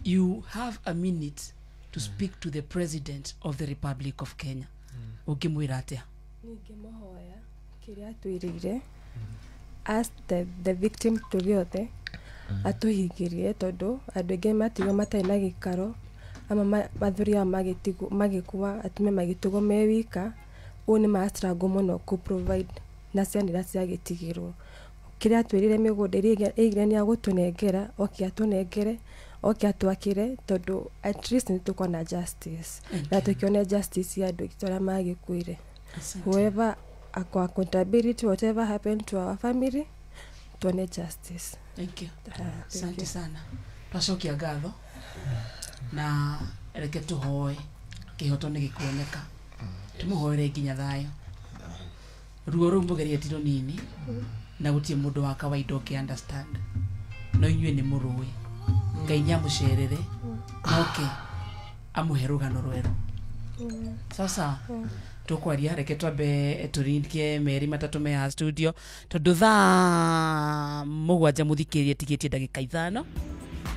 you have a minute to speak to the President of the Republic of Kenya. Ũngĩmwĩra atĩa? Ningĩmũhoya kĩrĩa atwĩrĩire as the victim tũrĩ othe atũhingĩrie, tondũ andũ aingĩ matigwo matarĩ na gĩikaro, ama athuri ao magĩkua, atumia magĩtigwo me wika. Ũũ nĩ ma struggle mũno kũ provide na ciana iria ciagĩtigirwo. Kĩrĩa atwĩrĩire mĩgũnda ĩrĩa ĩigire nĩ agũtũnengera, oke atũnengere, oke atwakĩre, tondũ at least nĩ tũkona justice na tũkĩone justice ya andũ aitũ arĩa magĩkuire. Whoever accountability, whatever happened to our family, tuone justice. Thank you. Asante sana. Twacokia ngatho na reke tũhoe kĩhoto nĩ gĩkuoneka, tũmũhoere nginya thayũ. Ruo rũu mũgerie ti rũnini na gũtirĩ mũndũ wa kawaida ũngĩ understand, no inyuĩ nĩ mũrũĩ. Ngai nĩamũcerere noke amũhe rũgano rwerũ. Sasa tũkwaria, reke twambe tũringie merĩ matatũ me haha studio tondũ thaa 7 mũthikĩrĩrie tigĩtie ndagĩka 5.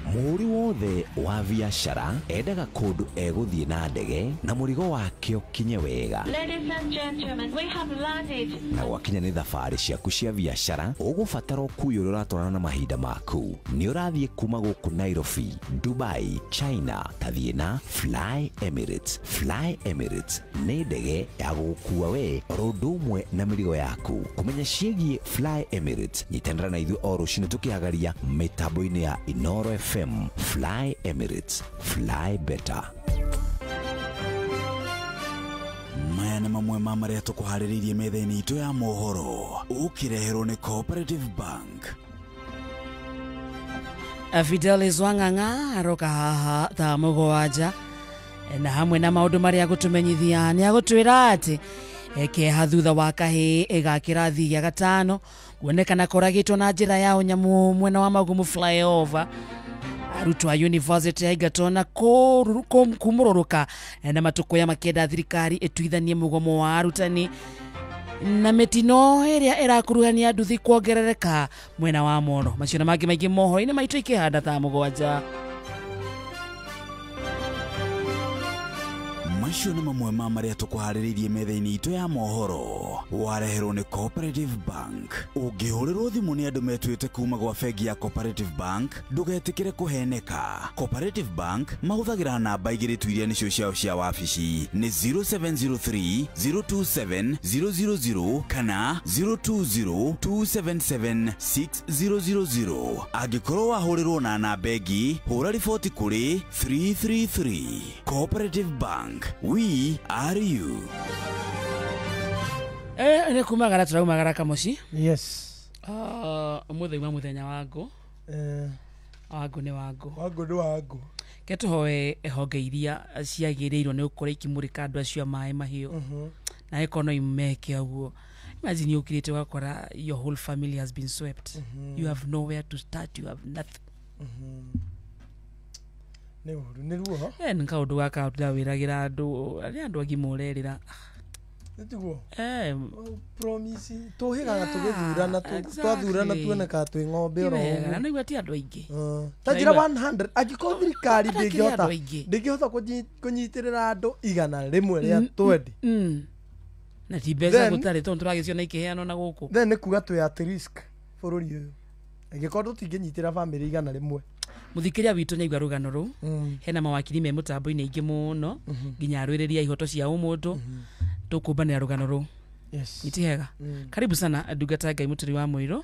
Mũhũri wothe wa biacara endaga kũndũ egũthiĩ na ndege na mũrigo wake ũkinye wega. Ladies and gentlemen, we have landed. Na gwakinya nĩ thabarĩ ciaku cia biacara, ũgũbatara ũkui ũrĩa ũratwarana na mahinda maku. Nĩ ũrathiĩ kuma gũkũ Nairobi, Dubai, China, tathiĩ na Fly Emirates. Fly Emirates nĩ ndege ya gũgũkua we oro ũndũ ũmwe na mĩrigo yaku. Kũmenya ciĩgiĩ Fly Emirates, nyitanĩra na ithuĩ o rũcinĩ tũkĩhagaria mĩtambo-inĩ ya Inoro FM. Fly Emirates, fly better. Maya nĩ mamwe ma marĩa tũkũharĩrĩirie metha-inĩ itũ ya mohoro, ũkĩreherwo nĩ Cooperative Bank. Fidelis Wang'ang'a aroka haha thaa 7 na hamwe na maũndũ marĩa agũtũmenyithia nĩ agũtwĩra atĩ keha thutha wa kahĩĩ ga kĩrathi gĩa gatano kuonekana koragĩtwo na njĩra ya ũnyamũ mwena wa Magumu flyover. Arutwo a university ya Egerton kumũrũrũka na matukũ ya makĩenda thirikari ĩtuithanie mũgomo wa arutani na mĩtino ĩrĩa ĩrakuruhania nduthi kuongerereka mwena wa Moro. Macio na mangĩ maingĩ mohoro-inĩ maitũ ikĩhanda thaa 7. Macio nĩ mamwe ma marĩa tũkũharĩrĩirie metha-inĩ itũ ya mohoro. Wareherwo nĩ Cooperative Bank. Ũngĩhũrĩrwo thimũ nĩ andũ metuĩte kuma gwa bengi ya Cooperative Bank, ndũgetĩkĩre kũheneka. Cooperative Bank mahũthagĩra namba igĩrĩ tu iria nĩcio ciao cia wabici, nĩ 0703 027 000 kana 020 277 6000. Angĩkorwo wahũrĩrwo na namba ĩngĩ, hũra riboti kũrĩ 333. Cooperative Bank, we are you. Nĩ kumagara tũraumagara kamoci. Yes. Ũmũthĩ uma mũthenya wa ngũ. Wangũ nĩ wangũ. Wangũ nĩ wangũ. Ke tũhoe honge iria ciagĩrĩirwo nĩ gũkorwo ikĩmũrĩka andũ acio a maĩ mahiũ, na ĩkorwo no imeke ũguo. Imagine ũkirĩte ũgakora your whole family has been swept. You have nowhere to start, you have nothing. Nĩ ũru, nĩ ruo. Nĩ kaũndũ gaka ndĩrawĩragĩra andũ arĩa andũ agima ũrerĩra. Nĩtiguo? Promise tũhĩgaga tũgĩthurana, twathurana tuonekaga twĩ ng'ombe oro ũguo. Na nĩguo ti andũ aingĩ. Ta njĩra 100 angĩkorwo thirikari Atakĩrĩ ndĩngĩhota andũ aingĩ. ndĩngĩhota kũnyitĩrĩra andũ 120 Na ti mbeca gũtarĩ tondũ tũragĩciona ikĩheanwo na gũkũ. Then nĩ kuga twĩ at risk bũrũri ũyũ angĩkorwo tũtingĩnyitĩra bamĩrĩ 100. Mũthikĩria witũ nĩaigua rũgano rũu, hena mawakiri me mũtambo-inĩ aingĩ mũno, nginya arũĩrĩri a ihoto cia ũmũndũ, tũkũmbanĩra rũgano rũu. Yes. Nĩ ti hega. Karibu sana ndungata ya Ngai Mũturi wa Mũirũ.